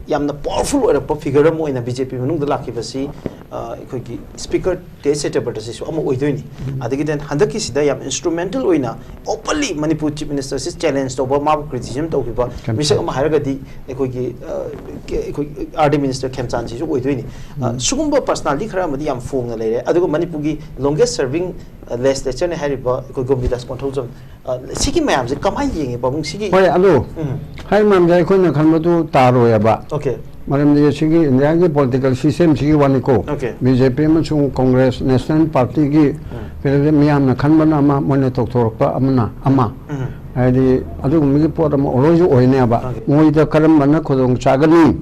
ꯌꯥꯝꯅ powerful ꯑꯣꯏꯔꯛꯄ figure ꯑꯃ ꯑꯣꯏꯅ ꯕꯤ ꯖꯦ ꯄꯤ ꯃꯅꯨꯡꯗ ꯂꯥꯛꯈꯤꯕꯁꯤ, ꯑ, ꯑꯩꯈꯣꯏꯒꯤ Speaker ꯇꯦꯖ ꯁꯇ꯭ꯌꯕ꯭ꯔꯇꯁꯤꯁꯨ ꯑꯃ ꯑꯣꯏꯗꯣꯏꯅꯤ꯫ ꯎꯝ꯫ ꯑꯗꯒꯤ then ꯍꯟꯗꯛꯀꯤꯁꯤꯗ ꯌꯥꯝ instrumental ꯑꯣꯏꯅ openly ꯃꯅꯤꯄꯨꯔ Chief Ministerꯁꯤ challenge ꯇꯧꯕ, ꯃꯥꯕꯨ criticism ꯇꯧꯈꯤꯕ ꯈꯦꯝꯆꯥꯟ꯫ ꯃꯤꯁꯛ ꯑꯃ ꯍꯥꯏꯔꯒꯗꯤ ꯑꯩꯈꯣꯏꯒꯤ, ꯑ, ꯀ-, ꯑꯩꯈꯣꯏ ꯑꯥꯔ ꯗꯤ ꯃꯤꯅꯤꯁꯇꯔ ꯈꯦꯝꯆꯥꯟꯁꯤꯁꯨ ꯑꯣꯏꯗꯣꯏꯅꯤ꯫ ꯑ, ꯎꯝ꯫ ꯁꯤꯒꯨꯝꯕ personality ꯈꯔ ꯑꯃꯗꯤ ꯌꯥꯝ ꯐꯣꯡꯅ ꯂꯩꯔꯦ꯫ ꯑꯗꯨꯒ ꯃꯅꯤꯄꯨꯔꯒꯤ longest serving, ꯑ, legislatorꯅꯤ ꯍꯥꯏꯔꯤꯕ ꯑꯩꯈꯣꯏ ꯒꯣꯕꯤꯟꯗꯥꯁ ꯀꯣꯟꯊꯧꯖꯝ, ꯑ, ꯁꯤꯒꯤ ꯃꯌꯥꯝꯁꯦ ꯀꯃꯥꯏꯅ ꯌꯦꯡꯉꯤ ꯄꯥꯕꯨꯡ? ꯁꯤꯒꯤ ꯍꯣꯏ, ꯑꯗꯨ ꯎꯝ꯫ ꯍꯥꯏ ꯃꯌꯥꯝꯁꯦ ꯑꯩꯈꯣꯏꯅ ꯈꯟꯕꯗꯨ ꯇꯥꯔꯣꯏꯕ꯫ Okay꯫ ꯃꯔꯝꯗꯤ ꯁꯤꯒꯤ ꯏꯟꯗꯤꯌꯥꯒꯤ political systemꯁꯤꯒꯤ ꯋꯥꯅꯤꯀꯣ꯫ Okay꯫ ꯕꯤ ꯖꯦ ꯄꯤ ꯑꯃꯁꯨꯡ ꯀꯣꯡꯒ꯭ꯔꯦꯁ, ꯅꯦꯁꯅꯦꯜ ꯄꯥꯔꯇꯤꯒꯤ ꯎꯝ꯫ ꯀꯩꯅꯣꯁꯦ ꯃꯤꯌꯥꯝꯅ ꯈꯟꯕꯅ ꯑꯃ, ꯃꯣꯏꯅ ꯇꯧꯊꯣꯔꯛꯄ ꯑꯃꯅ ꯑꯃ꯫ ꯎꯝ꯫ ꯍꯥꯏꯗꯤ ꯑꯗꯨꯒꯨꯝꯕꯒꯤ ꯄꯣꯠ ꯑꯃ always ꯑꯣꯏꯅꯦꯕ꯫ Okay꯫ ꯃꯣꯏꯗ ꯀꯔꯝꯕꯅ ꯈꯨꯗꯣꯡ ꯆꯥꯒꯅꯤ? ꯎꯝ꯫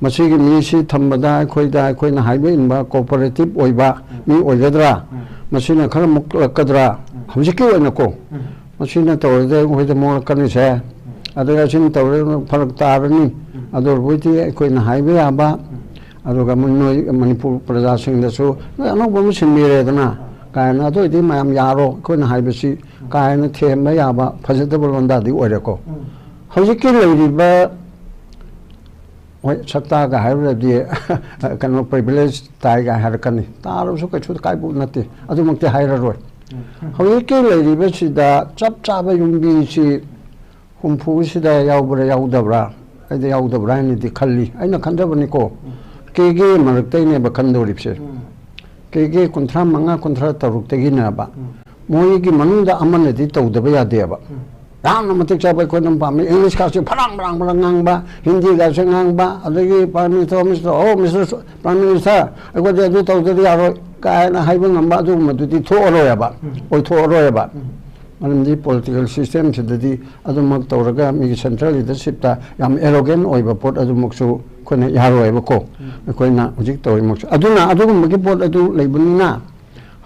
ꯃꯁꯤꯒꯤ ꯃꯤꯁꯤ ꯊꯝꯕꯗ ꯑꯩꯈꯣꯏꯗ, ꯑꯩꯈꯣꯏꯅ ꯍꯥꯏꯕ ꯏꯟꯕ cooperative ꯑꯣꯏꯕ ꯎꯝ꯫ ꯃꯤ ꯑꯣꯏꯒꯗ꯭ꯔꯥ? ꯎꯝ꯫ ꯃꯁꯤꯅ ꯈꯔ ꯃꯨꯛꯂꯛꯀꯗ꯭ꯔꯥ? ꯎꯝ꯫ ꯍꯧꯖꯤꯛꯀꯤ ꯑꯣꯏꯅꯀꯣ꯫ ꯎꯝ꯫ ꯃꯁꯤꯅ ꯇꯧꯔꯗꯤ ꯑꯩꯈꯣꯏꯗ ꯃꯣꯠꯂꯛꯀꯅꯤꯁꯦ꯫ ꯎꯝ꯫ ꯑꯗꯨꯒ ꯑꯁꯤꯅ ꯇꯧꯔꯗꯤ ꯐꯔꯛ ꯇꯥꯔꯅꯤ꯫ ꯎꯝ꯫ ꯑꯗꯨ ꯑꯣꯏꯔꯕꯨꯗꯤ ꯑꯩꯈꯣꯏꯅ ꯍꯥꯏꯕ ꯌꯥꯕ, ꯎꯝ꯫ ꯑꯗꯨꯒ ꯃꯣꯏ, ꯅꯣꯏ ꯃꯅꯤꯄꯨꯔ ꯄ꯭ꯔꯖꯥꯁꯤꯡꯗꯁꯨ ꯅꯣꯏ ꯑꯅꯧꯕ ꯑꯃ ꯁꯤꯟꯕꯤꯔꯦꯗꯅ, ꯑꯥ꯫ ꯀꯥꯏꯅ, ꯑꯗꯨ ꯑꯣꯏꯗꯤ ꯃꯌꯥꯝ ꯌꯥꯔꯣ, ꯑꯩꯈꯣꯏꯅ ꯍꯥꯏꯕꯁꯤ ꯎꯝ꯫ ꯀꯥꯏꯅ ꯊꯦꯝꯕ ꯌꯥꯕ ꯐꯖꯗꯕ ꯂꯣꯟꯗꯥꯗꯤ ꯑꯣꯏꯔꯦꯀꯣ꯫ ꯎꯝ꯫ ꯍꯧꯖꯤꯛꯀꯤ ꯂꯩꯔꯤꯕ, ꯍꯣꯏ, ꯁꯛꯇꯥꯒ ꯍꯥꯏꯔꯨꯔꯗꯤ ꯀꯩꯅꯣ, privilege ꯇꯥꯏꯒ ꯍꯥꯏꯔꯛꯀꯅꯤ꯫ ꯇꯥꯔꯕꯁꯨ ꯀꯩꯁꯨ ꯀꯥꯏꯕ ꯅꯠꯇꯦ, ꯑꯗꯨꯃꯛꯇꯤ ꯍꯥꯏꯔꯔꯣꯏ꯫ ꯎꯝ꯫ ꯍꯧꯖꯤꯛꯀꯤ ꯂꯩꯔꯤꯕꯁꯤꯗ ꯆꯞ ꯆꯥꯕ ꯌꯨꯝꯕꯤꯁꯤ ꯍꯨꯝꯐꯨꯁꯤꯗ ꯌꯥꯎꯕ꯭ꯔꯥ ꯌꯥꯎꯗꯕ꯭ꯔꯥ? ꯑꯩꯗꯤ ꯌꯥꯎꯗꯕ꯭ꯔꯥ ꯍꯥꯏꯅꯗꯤ ꯈꯜꯂꯤ, ꯑꯩꯅ ꯈꯟꯖꯕꯅꯤꯀꯣ꯫ ꯎꯝ꯫ ꯀꯦꯒꯦ ꯃꯔꯛꯇꯩꯅꯦꯕ ꯈꯟꯗꯣꯔꯤꯕꯁꯦ꯫ ꯎꯝ꯫ ꯀꯦꯒꯦ ꯀꯨꯟꯊ꯭ꯔꯥ ꯃꯉꯥ, ꯀꯨꯟꯊ꯭ꯔꯥ ꯇꯔꯨꯛꯇꯒꯤꯅꯦꯕ꯫ ꯎꯝ꯫ ꯃꯣꯏꯒꯤ ꯃꯅꯨꯡꯗ ꯑꯃꯅꯗꯤ ꯇꯧꯗꯕ ꯌꯥꯗꯦꯕ꯫ ꯎꯝ꯫ ꯌꯥꯝꯅ ꯃꯇꯤꯛ ꯆꯥꯕ ꯑꯩꯈꯣꯏꯅ ꯄꯥꯝꯃꯤ꯫ ꯏꯪꯂꯤꯁꯀꯥꯁꯦ ꯐꯔꯥꯡ ꯐꯔꯥꯡ ꯐꯔꯥꯡ ꯉꯥꯡꯕ, ꯍꯤꯟꯗꯤꯒꯥꯁꯦ ꯉꯥꯡꯕ, ꯑꯗꯒꯤ "Prime Minister, Mister, oh, Mister Prime Minister, ꯑꯩꯈꯣꯏꯗꯤ ꯑꯗꯨ ꯇꯧꯗ꯭ꯔꯗꯤ ꯌꯥꯔꯣꯏ" ꯀꯥꯏꯅ ꯍꯥꯏꯕ ꯉꯝꯕ ꯑꯗꯨꯒꯨꯝꯕꯗꯨꯗꯤ ꯊꯣꯛꯑꯔꯣꯏꯕ, ꯑꯣꯏꯊꯣꯛꯑꯔꯣꯏꯕ꯫ ꯃꯔꯝꯗꯤ political systemꯁꯤꯗꯗꯤ ꯑꯗꯨꯃꯛ ꯇꯧꯔꯒ ꯃꯤꯒꯤ central leadershipꯇ ꯌꯥꯝ arrogant ꯑꯣꯏꯕ ꯄꯣꯠ ꯑꯗꯨꯃꯛꯁꯨ ꯑꯩꯈꯣꯏꯅ ꯌꯥꯔꯣꯏꯕꯀꯣ꯫ ꯑꯩꯈꯣꯏꯅ ꯍꯧꯖꯤꯛ ꯇꯧꯔꯤꯃꯛꯁꯨ꯫ ꯑꯗꯨꯅ ꯑꯗꯨꯒꯨꯝꯕꯒꯤ ꯄꯣꯠ ꯑꯗꯨ ꯂꯩꯕꯅꯤꯅ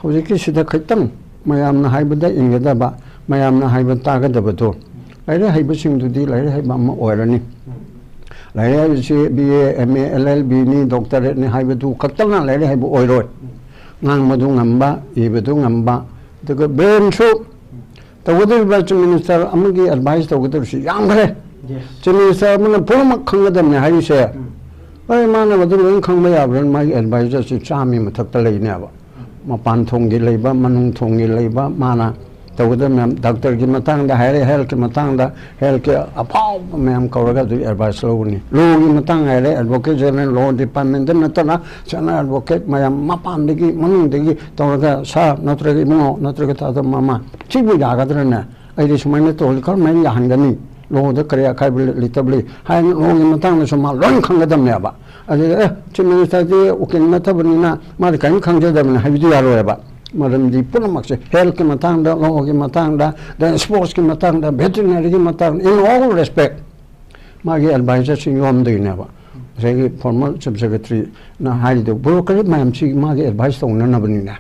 ꯍꯧꯖꯤꯛꯀꯤꯁꯤꯗ ꯈꯤꯇꯪ ꯃꯌꯥꯝꯅ ꯍꯥꯏꯕꯗ ꯏꯟꯒꯗꯕ, ꯃꯌꯥꯝꯅ ꯍꯥꯏꯕ ꯇꯥꯒꯗꯕꯗꯣ꯫ ꯂꯥꯏꯔꯤꯛ ꯍꯩꯕꯁꯤꯡꯗꯨꯗꯤ ꯂꯥꯏꯔꯤꯛ ꯍꯩꯕ ꯑꯃ ꯑꯣꯏꯔꯅꯤ꯫ ꯂꯥꯏꯔꯤꯛ ꯍꯩꯕꯁꯤ B A, M A, L L Bꯅꯤ, doctorateꯅꯤ ꯍꯥꯏꯕꯗꯨ ꯈꯛꯇꯅ ꯂꯥꯏꯔꯤꯛ ꯍꯩꯕ ꯑꯣꯏꯔꯣꯏ꯫ ꯉꯥꯡꯕꯗꯨ ꯉꯝꯕ, ꯏꯕꯗꯨ ꯉꯝꯕ, ꯑꯗꯨꯒ brainꯁꯨ꯫ ꯇꯧꯒꯗꯧꯔꯤꯕ Chief Minister ꯑꯃꯒꯤ advice ꯇꯧꯒꯗꯧꯔꯤꯁꯤ ꯌꯥꯝꯈ꯭ꯔꯦ꯫ Chief Minister ꯑꯃꯅ ꯄꯨꯝꯅꯃꯛ ꯈꯪꯒꯗꯕꯅꯤ ꯍꯥꯏꯔꯤꯁꯦ꯫ ꯑꯩ ꯃꯥꯅ ꯃꯗꯨ ꯂꯣꯏ ꯈꯪꯕ ꯌꯥꯕ꯭ꯔꯥ? ꯃꯥꯒꯤ advisorꯁꯤ ꯆꯥꯝꯃꯒꯤ ꯃꯊꯛꯇ ꯂꯩꯅꯦꯕ꯫ ꯃꯄꯥꯟ ꯊꯣꯡꯒꯤ ꯂꯩꯕ, ꯃꯅꯨꯡ ꯊꯣꯡꯒꯤ ꯂꯩꯕ, ꯃꯥꯅ ꯇꯧꯒꯗꯕ ꯃꯌꯥꯝ, doctorꯒꯤ ꯃꯇꯥꯡꯗ ꯍꯥꯏꯔꯦ, healthꯀꯤ ꯃꯇꯥꯡꯗ, healthꯀꯤ ꯑꯐꯥꯎꯕ ꯃꯌꯥꯝ ꯀꯧꯔꯒ ꯑꯗꯨꯒꯤ advice ꯂꯧꯒꯅꯤ꯫ Lawꯒꯤ ꯃꯇꯥꯡ ꯍꯥꯏꯔꯦ, advocate general, law departmentꯇ ꯅꯠꯇꯅ senior advocate ꯃꯌꯥꯝ ꯃꯄꯥꯟꯗꯒꯤ ꯃꯅꯨꯡꯗꯒꯤ ꯇꯧꯔꯒ, "ꯁꯥꯔ ꯅꯠꯇ꯭ꯔꯒ ꯏꯕꯨꯡꯉꯣ ꯅꯠꯇ꯭ꯔꯒ ꯇꯥꯗ ꯃꯃꯥ, ꯁꯤꯕꯨ ꯌꯥꯒꯗ꯭ꯔꯅꯦ? ꯑꯩꯗꯤ ꯁꯨꯃꯥꯏꯅ ꯇꯧꯔꯗꯤ ꯀꯔꯝꯍꯥꯏꯅ ꯌꯥꯍꯟꯒꯅꯤ? Lawꯗ ꯀꯔꯤ ꯑꯀꯥꯏꯕ ꯂꯩ-, ꯂꯩꯇꯕ ꯂꯩ?" ꯍꯥꯏꯅ lawꯒꯤ ꯃꯇꯥꯡꯗꯁꯨ ꯃꯥ ꯂꯣꯏ ꯈꯪꯒꯗꯕꯅꯦꯕ꯫ ꯑꯗꯨꯗ, "ꯑꯦ, Chief Ministerꯗꯤ ꯎꯀꯤꯜ ꯅꯠꯇꯕꯅꯤꯅ ꯃꯥꯗꯤ ꯀꯔꯤꯝ ꯈꯪꯖꯗꯕꯅꯤ" ꯍꯥꯏꯕꯗꯤ ꯌꯥꯔꯣꯏꯕ꯫ ꯃꯔꯝꯗꯤ ꯄꯨꯝꯅꯃꯛꯁꯦ, healthꯀꯤ ꯃꯇꯥꯡꯗ, lawꯒꯤ ꯃꯇꯥꯡꯗ, then sportsꯀꯤ ꯃꯇꯥꯡꯗ, veterinaryꯒꯤ ꯃꯇꯥꯡꯗ, in all respect, ꯃꯥꯒꯤ advisorꯁꯤꯡ ꯌꯣꯝꯗꯣꯏꯅꯦꯕ꯫ ꯉꯁꯥꯏꯒꯤ former Chief Secretaryꯅ ꯍꯥꯏꯔꯤꯗꯣ, bureaucrat ꯃꯌꯥꯝꯁꯤ ꯃꯥꯒꯤ advice ꯇꯧꯅꯅꯕꯅꯤꯅꯦ꯫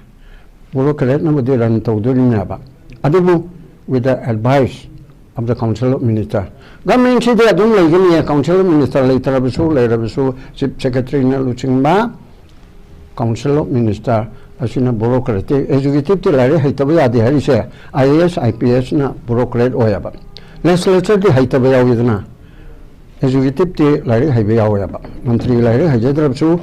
Bureaucratꯅꯕꯨꯗꯤ run ꯇꯧꯗꯣꯔꯤꯅꯦꯕ, ꯑꯗꯨꯕꯨ with the advice of the Council of Minister꯫ Governmentꯁꯤꯗꯤ ꯑꯗꯨꯝ ꯂꯩꯒꯅꯤꯌꯦ, Council of Minister ꯂꯩꯇ꯭ꯔꯕꯁꯨ, ꯂꯩꯔꯕꯁꯨ, Chief Secretaryꯅ ꯂꯨꯆꯤꯡꯕ Council of Minister ꯑꯁꯤꯅ bureaucratic, executiveꯇꯤ ꯂꯥꯏꯔꯤꯛ ꯍꯩꯇꯕ ꯌꯥꯗꯦ ꯍꯥꯏꯔꯤꯁꯦ, IAS, IPSꯅ bureaucrat ꯑꯣꯏꯌꯦꯕ꯫ Legislatureꯗꯤ ꯍꯩꯇꯕ ꯌꯥꯎꯋꯤꯗꯅ, executiveꯇꯤ ꯂꯥꯏꯔꯤꯛ ꯍꯩꯕ ꯌꯥꯎꯋꯦꯕ꯫ ꯃꯟꯇ꯭ꯔꯤ ꯂꯥꯏꯔꯤꯛ ꯍꯩꯖꯗ꯭ꯔꯕꯁꯨ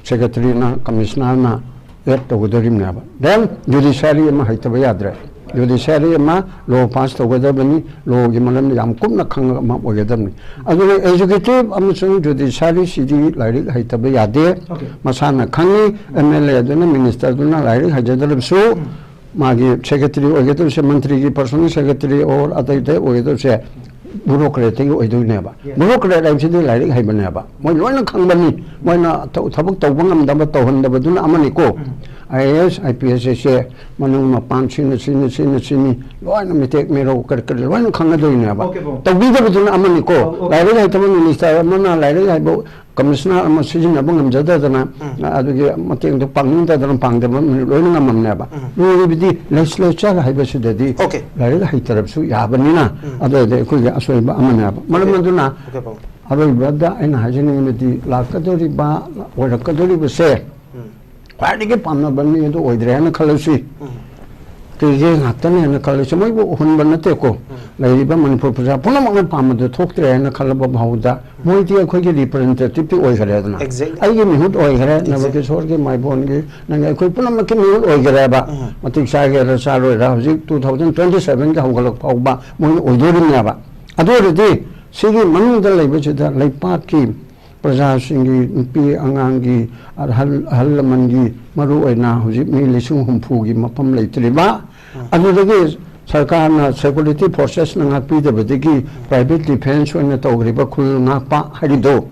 Secretaryꯅ, Commissionerꯅ add ꯇꯧꯒꯗꯧꯔꯤꯕꯅꯦꯕ꯫ Then judiciary ꯑꯃ ꯍꯩꯇꯕ ꯌꯥꯗ꯭ꯔꯦ꯫ Judiciary ꯑꯃ law pass ꯇꯧꯒꯗꯕꯅꯤ, lawꯒꯤ ꯃꯔꯝꯗ ꯌꯥꯝ ꯀꯨꯞꯅ ꯈꯪꯉꯒ ꯑꯃ ꯑꯣꯏꯒꯗꯕꯅꯤ꯫ ꯑꯗꯨꯅ executive ꯑꯃꯁꯨꯡ judiciaryꯁꯤꯗꯤ ꯂꯥꯏꯔꯤꯛ ꯍꯩꯇꯕ ꯌꯥꯗꯦ꯫ ꯃꯁꯥꯅ ꯈꯪꯉꯤ, MLAꯗꯨꯅ, ministerꯗꯨꯅ ꯂꯥꯏꯔꯤꯛ ꯍꯩꯖꯗ꯭ꯔꯕꯁꯨ ꯃꯥꯒꯤ ꯁꯦꯀ꯭ꯔꯦꯇꯔꯤ ꯑꯣꯏꯒꯗꯧꯔꯤꯁꯦ, ꯃꯟꯇ꯭ꯔꯤꯒꯤ ꯄꯔꯁꯣꯅꯦꯜ ꯁꯦꯀ꯭ꯔꯦꯇꯔꯤ ꯑꯣꯔ ꯑꯇꯩ ꯑꯇꯩ ꯑꯣꯏꯒꯗꯧꯔꯤꯁꯦ ꯕ꯭ꯌꯨꯔꯣꯀ꯭ꯔꯦꯠꯇꯒꯤ ꯑꯣꯏꯗꯣꯏꯅꯦꯕ꯫ ꯕ꯭ꯌꯨꯔꯣꯀ꯭ꯔꯦꯠ ꯍꯥꯏꯕꯁꯤꯗꯤ ꯂꯥꯏꯔꯤꯛ ꯍꯩꯕꯅꯦꯕ, ꯃꯣꯏ ꯂꯣꯏꯅ ꯈꯪꯕꯅꯤ꯫ ꯃꯣꯏꯅ ꯊ- ꯊꯕꯛ ꯇꯧꯕ ꯉꯝꯗꯕ, ꯇꯧꯍꯟꯗꯕꯗꯨꯅ ꯑꯃꯅꯤꯀꯣ꯫ I A S, I P S ꯑꯁꯦ ꯃꯅꯨꯡ ꯃꯄꯥꯟ ꯁꯤꯅ ꯁꯤꯅ ꯁꯤꯅ ꯁꯤꯅꯤ, ꯂꯣꯏꯅ ꯃꯤꯇꯦꯛ ꯃꯤꯔꯧ ꯀꯔꯤ ꯀꯔꯤ ꯂꯣꯏꯅ ꯈꯪꯒꯗꯣꯏꯅꯦꯕ꯫ ꯇꯧꯕꯤꯗꯕꯗꯨꯅ ꯑꯃꯅꯤꯀꯣ꯫ ꯂꯥꯏꯔꯤꯛ ꯍꯩꯇꯕ ꯃꯤꯅꯤꯁꯇꯔ ꯑꯃꯅ ꯂꯥꯏꯔꯤꯛ ꯍꯩꯕ ꯀꯃꯤꯁꯅꯔ ꯑꯃ ꯁꯤꯖꯤꯟꯅꯕ ꯉꯝꯖꯗꯗꯅ, ꯑꯗꯨꯒꯤ ꯃꯇꯦꯡꯗꯣ ꯄꯥꯡꯅꯤꯡꯗꯗꯅ ꯄꯥꯡꯗꯕ ꯂꯣꯏꯅ ꯉꯝꯃꯝꯅꯦꯕ꯫ ꯂꯣꯏꯔꯤꯕꯗꯤ ꯂꯦꯖꯤꯁꯂꯦꯆꯔ ꯍꯥꯏꯕꯁꯤꯗꯗꯤ ꯂꯥꯏꯔꯤꯛ ꯍꯩꯇꯔꯕꯁꯨ ꯌꯥꯕꯅꯤꯅ, ꯑꯗꯨꯗꯤ ꯑꯩꯈꯣꯏꯒꯤ ꯑꯁꯣꯏꯕ ꯑꯃꯅꯦꯕ꯫ ꯃꯔꯝ ꯑꯗꯨꯅ ꯑꯔꯣꯏꯕꯗ ꯑꯩꯅ ꯍꯥꯏꯖꯅꯤꯡꯕꯗꯤ, ꯂꯥꯛꯀꯗꯧꯔꯤꯕ, ꯑꯣꯏꯔꯛꯀꯗꯧꯔꯤꯕꯁꯦ ꯈ꯭ꯋꯥꯏꯗꯒꯤ ꯄꯥꯝꯅꯕ ꯃꯤ ꯑꯗꯨ ꯑꯣꯏꯗ꯭ꯔꯦ ꯍꯥꯏꯅ ꯈꯜꯂꯁꯤ꯫ ꯀꯩꯒꯤ ꯉꯥꯛꯇꯅꯦꯅ ꯈꯜꯂꯤꯁꯦ, ꯃꯣꯏꯕꯨ ꯎꯍꯟꯕ ꯅꯠꯇꯦꯀꯣ꯫ ꯂꯩꯔꯤꯕ ꯃꯅꯤꯄꯨꯔ ꯄ꯭ꯔꯖꯥ ꯄꯨꯝꯅꯃꯛꯅ ꯄꯥꯝꯕꯗꯨ ꯊꯣꯛꯇ꯭ꯔꯦ ꯍꯥꯏꯅ ꯈꯜꯂꯕ ꯐꯥꯎꯕꯗ, ꯃꯣꯏꯗꯤ ꯑꯩꯈꯣꯏꯒꯤ ꯔꯤꯄ꯭ꯔꯖꯦꯟꯇꯦꯇꯤꯚꯇꯤ ꯑꯣꯏꯈ꯭ꯔꯦꯗꯅ꯫ ꯑꯩꯒꯤ ꯃꯤꯍꯨꯠ ꯑꯣꯏꯈ꯭ꯔꯦ, ꯅꯕꯀꯤꯁꯣꯔꯒꯤ, ꯃꯥꯏꯕꯣꯟꯒꯤ, ꯅꯪꯒꯤ, ꯑꯩꯈꯣꯏ ꯄꯨꯝꯅꯃꯛꯀꯤ ꯃꯤꯍꯨꯠ ꯑꯣꯏꯈ꯭ꯔꯦꯕ꯫ ꯃꯇꯤꯛ ꯆꯥꯒꯦꯔꯥ ꯆꯥꯔꯣꯏꯔꯥ, ꯍꯧꯖꯤꯛ ꯇꯨ ꯊꯥꯎꯖꯟ ꯇ꯭ꯋꯦꯟꯇꯤ ꯁꯚꯦꯟꯒꯤ ꯍꯧꯒꯠꯂꯛ ꯐꯥꯎꯕ ꯃꯣꯏꯅ ꯑꯣꯏꯗꯣꯔꯤꯕꯅꯦꯕ꯫ ꯑꯗꯨ ꯑꯣꯏꯔꯗꯤ ꯁꯤꯒꯤ ꯃꯅꯨꯡꯗ ꯂꯩꯕꯁꯤꯗ ꯂꯩꯄꯥꯛꯀꯤ ꯄ꯭ꯔꯖꯥꯁꯤꯡꯒꯤ, ꯅꯨꯄꯤ ꯑꯉꯥꯡꯒꯤ, ꯑꯍꯜ, ꯑꯍꯜ ꯂꯃꯟꯒꯤ, ꯃꯔꯨ ꯑꯣꯏꯅ ꯍꯧꯖꯤꯛ ꯃꯤ ꯂꯤꯁꯤꯡ ꯍꯨꯝꯐꯨꯒꯤ ꯃꯐꯝ ꯂꯩꯇ꯭ꯔꯤꯕ, ꯑꯗꯨꯗꯒꯤ ꯁꯔꯀꯥꯔꯅ, ꯁꯦꯀ꯭ꯌꯨꯔꯤꯇꯤ ꯐꯣꯔꯁꯦꯁꯅ ꯉꯥꯛꯄꯤꯗꯕꯗꯒꯤ ꯄ꯭ꯔꯥꯏꯚꯦꯠ ꯗꯤꯐꯦꯟꯁ ꯑꯣꯏꯅ ꯇꯧꯈ꯭ꯔꯤꯕ ꯈꯨꯜ ꯉꯥꯛꯄ ꯍꯥꯏꯔꯤꯗꯣ,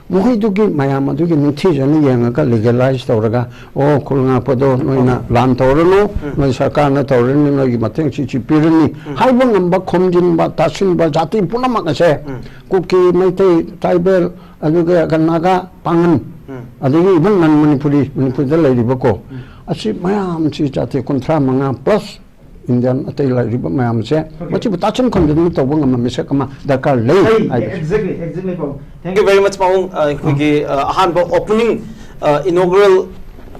ꯃꯈꯣꯏꯗꯨꯒꯤ ꯃꯌꯥꯝ ꯑꯗꯨꯒꯤ ꯅꯤꯡꯊꯤꯖꯅ ꯌꯦꯡꯉꯒ ꯂꯤꯒꯦꯂꯥꯏꯁ ꯇꯧꯔꯒ, "ꯑꯣ, ꯈꯨꯜ ꯉꯥꯛꯄꯗꯣ ꯅꯣꯏꯅ ꯂꯥꯟ ꯇꯧꯔꯅꯨ, ꯅꯣꯏ ꯁꯔꯀꯥꯔꯅ ꯇꯧꯔꯅꯤ, ꯅꯣꯏꯒꯤ ꯃꯇꯦꯡ ꯁꯤ ꯁꯤ ꯄꯤꯔꯅꯤ" ꯍꯥꯏꯕ ꯉꯝꯕ, ꯈꯣꯝꯖꯤꯟꯕ, ꯇꯥꯁꯤꯟꯕ, ꯖꯥꯇꯤ ꯄꯨꯝꯅꯃꯛ ꯑꯁꯦ, ꯀꯨꯀꯤ, ꯃꯩꯇꯩ, ꯇ꯭ꯔꯥꯏꯕꯦꯜ, ꯑꯗꯨꯒ ꯅꯥꯒꯥ, ꯄꯥꯡꯒꯟ, ꯑꯗꯒꯤ ꯏꯚꯟ ꯅꯟ ꯃꯅꯤꯄꯨꯔꯤ, ꯃꯅꯤꯄꯨꯔꯗ ꯂꯩꯔꯤꯕꯀꯣ, ꯑꯁꯤ ꯃꯌꯥꯝꯁꯤ ꯖꯥꯇꯤ ꯀꯨꯟꯊ꯭ꯔꯥ ꯃꯉꯥ ꯄ꯭ꯂꯁ ꯏꯟꯗꯤꯌꯥꯟ ꯑꯇꯩ ꯂꯩꯔꯤꯕ ꯃꯌꯥꯝꯁꯦ, ꯃꯁꯤꯕꯨ ꯇꯥꯁꯤꯟ ꯈꯣꯝꯖꯤꯟ ꯇꯧꯕ ꯉꯝꯕ ꯃꯤꯁꯛ ꯑꯃ ꯗꯔꯀꯥꯔ ꯂꯩ ꯍꯥꯏꯕꯁꯦ꯫ Exactly, exactly, ꯄꯥꯕꯨꯡ꯫ Thank you very much, ꯄꯥꯕꯨꯡ꯫ ꯑ, ꯑꯩꯈꯣꯏꯒꯤ, ꯑ, ꯑꯍꯥꯟꯕ ꯑꯣꯄꯅꯤꯡ, ꯑ, ꯏꯅꯣꯒ꯭ꯔꯦꯜ,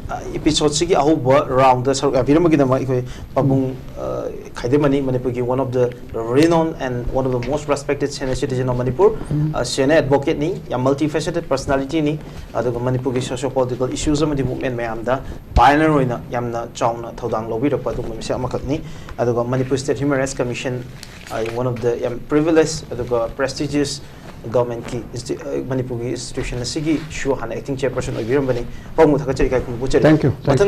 ꯑ, ꯏꯄꯤꯁꯣꯗꯁꯤꯒꯤ ꯑꯍꯧꯕ ꯔꯥꯎꯟꯗ ꯁꯔꯨꯛ ꯌꯥꯕꯤꯔꯝꯕꯒꯤꯗꯃꯛ ꯑꯩꯈꯣꯏ ꯄꯥꯕꯨꯡ, ꯑ, ꯈꯥꯏꯗꯦꯝꯃꯅꯤ, ꯃꯅꯤꯄꯨꯔꯒꯤ one of the renowned and one of the most respected senior citizen of Manipur, ꯑ, ꯁꯦꯅꯤꯌꯔ ꯑꯦꯗꯚꯣꯀꯦꯠꯅꯤ, ꯌꯥꯝ ꯃꯜꯇꯤ ꯐꯦꯁꯦꯇꯦꯠ ꯄꯔꯁꯅꯥꯂꯤꯇꯤꯅꯤ꯫ ꯑꯗꯨꯒ ꯃꯅꯤꯄꯨꯔꯒꯤ ꯁꯣꯁꯤꯌꯣ ꯄꯣꯂꯤꯇꯤꯀꯦꯜ ꯏꯁꯨꯁ ꯑꯃꯗꯤ ꯃꯨꯚꯃꯦꯟ ꯃꯌꯥꯝꯗ ꯄꯥꯏꯑꯣꯅꯤꯌꯔ ꯑꯣꯏꯅ ꯌꯥꯝꯅ ꯆꯥꯎꯅ ꯊꯧꯗꯥꯡ ꯂꯧꯕꯤꯔꯛꯄ ꯑꯗꯨꯒꯨꯝꯕ ꯃꯤꯁꯛ ꯑꯃꯈꯛꯅꯤ꯫ ꯑꯗꯨꯒ Manipur state human rights commission, ꯑ, one of the ꯌꯥꯝ ꯄ꯭ꯔꯤꯚꯤꯂꯦꯖ ꯑꯗꯨꯒ ꯄ꯭ꯔꯦꯁꯇꯤꯖꯤꯌꯁ ꯒꯚꯔꯟꯃꯦꯟꯠꯀꯤ ꯏꯟꯁꯇꯤ-, ꯑ, ꯃꯅꯤꯄꯨꯔꯒꯤ ꯏꯟꯁꯇꯤꯇ꯭ꯌꯨꯁꯟ ꯑꯁꯤꯒꯤꯁꯨ ꯍꯥꯟꯅ ꯑꯦꯛꯇꯤꯡ ꯆꯦꯌꯔꯄꯔꯁꯟ ꯑꯣꯏꯕꯤꯔꯝꯕꯅꯤ꯫ ꯄꯥꯕꯨꯡꯕꯨ ꯊꯥꯒꯠꯆꯔꯤ, ꯏꯀꯥꯏ ꯈꯨꯝꯅꯕ ꯎꯠꯆꯔꯤ꯫ Thank you, thank you.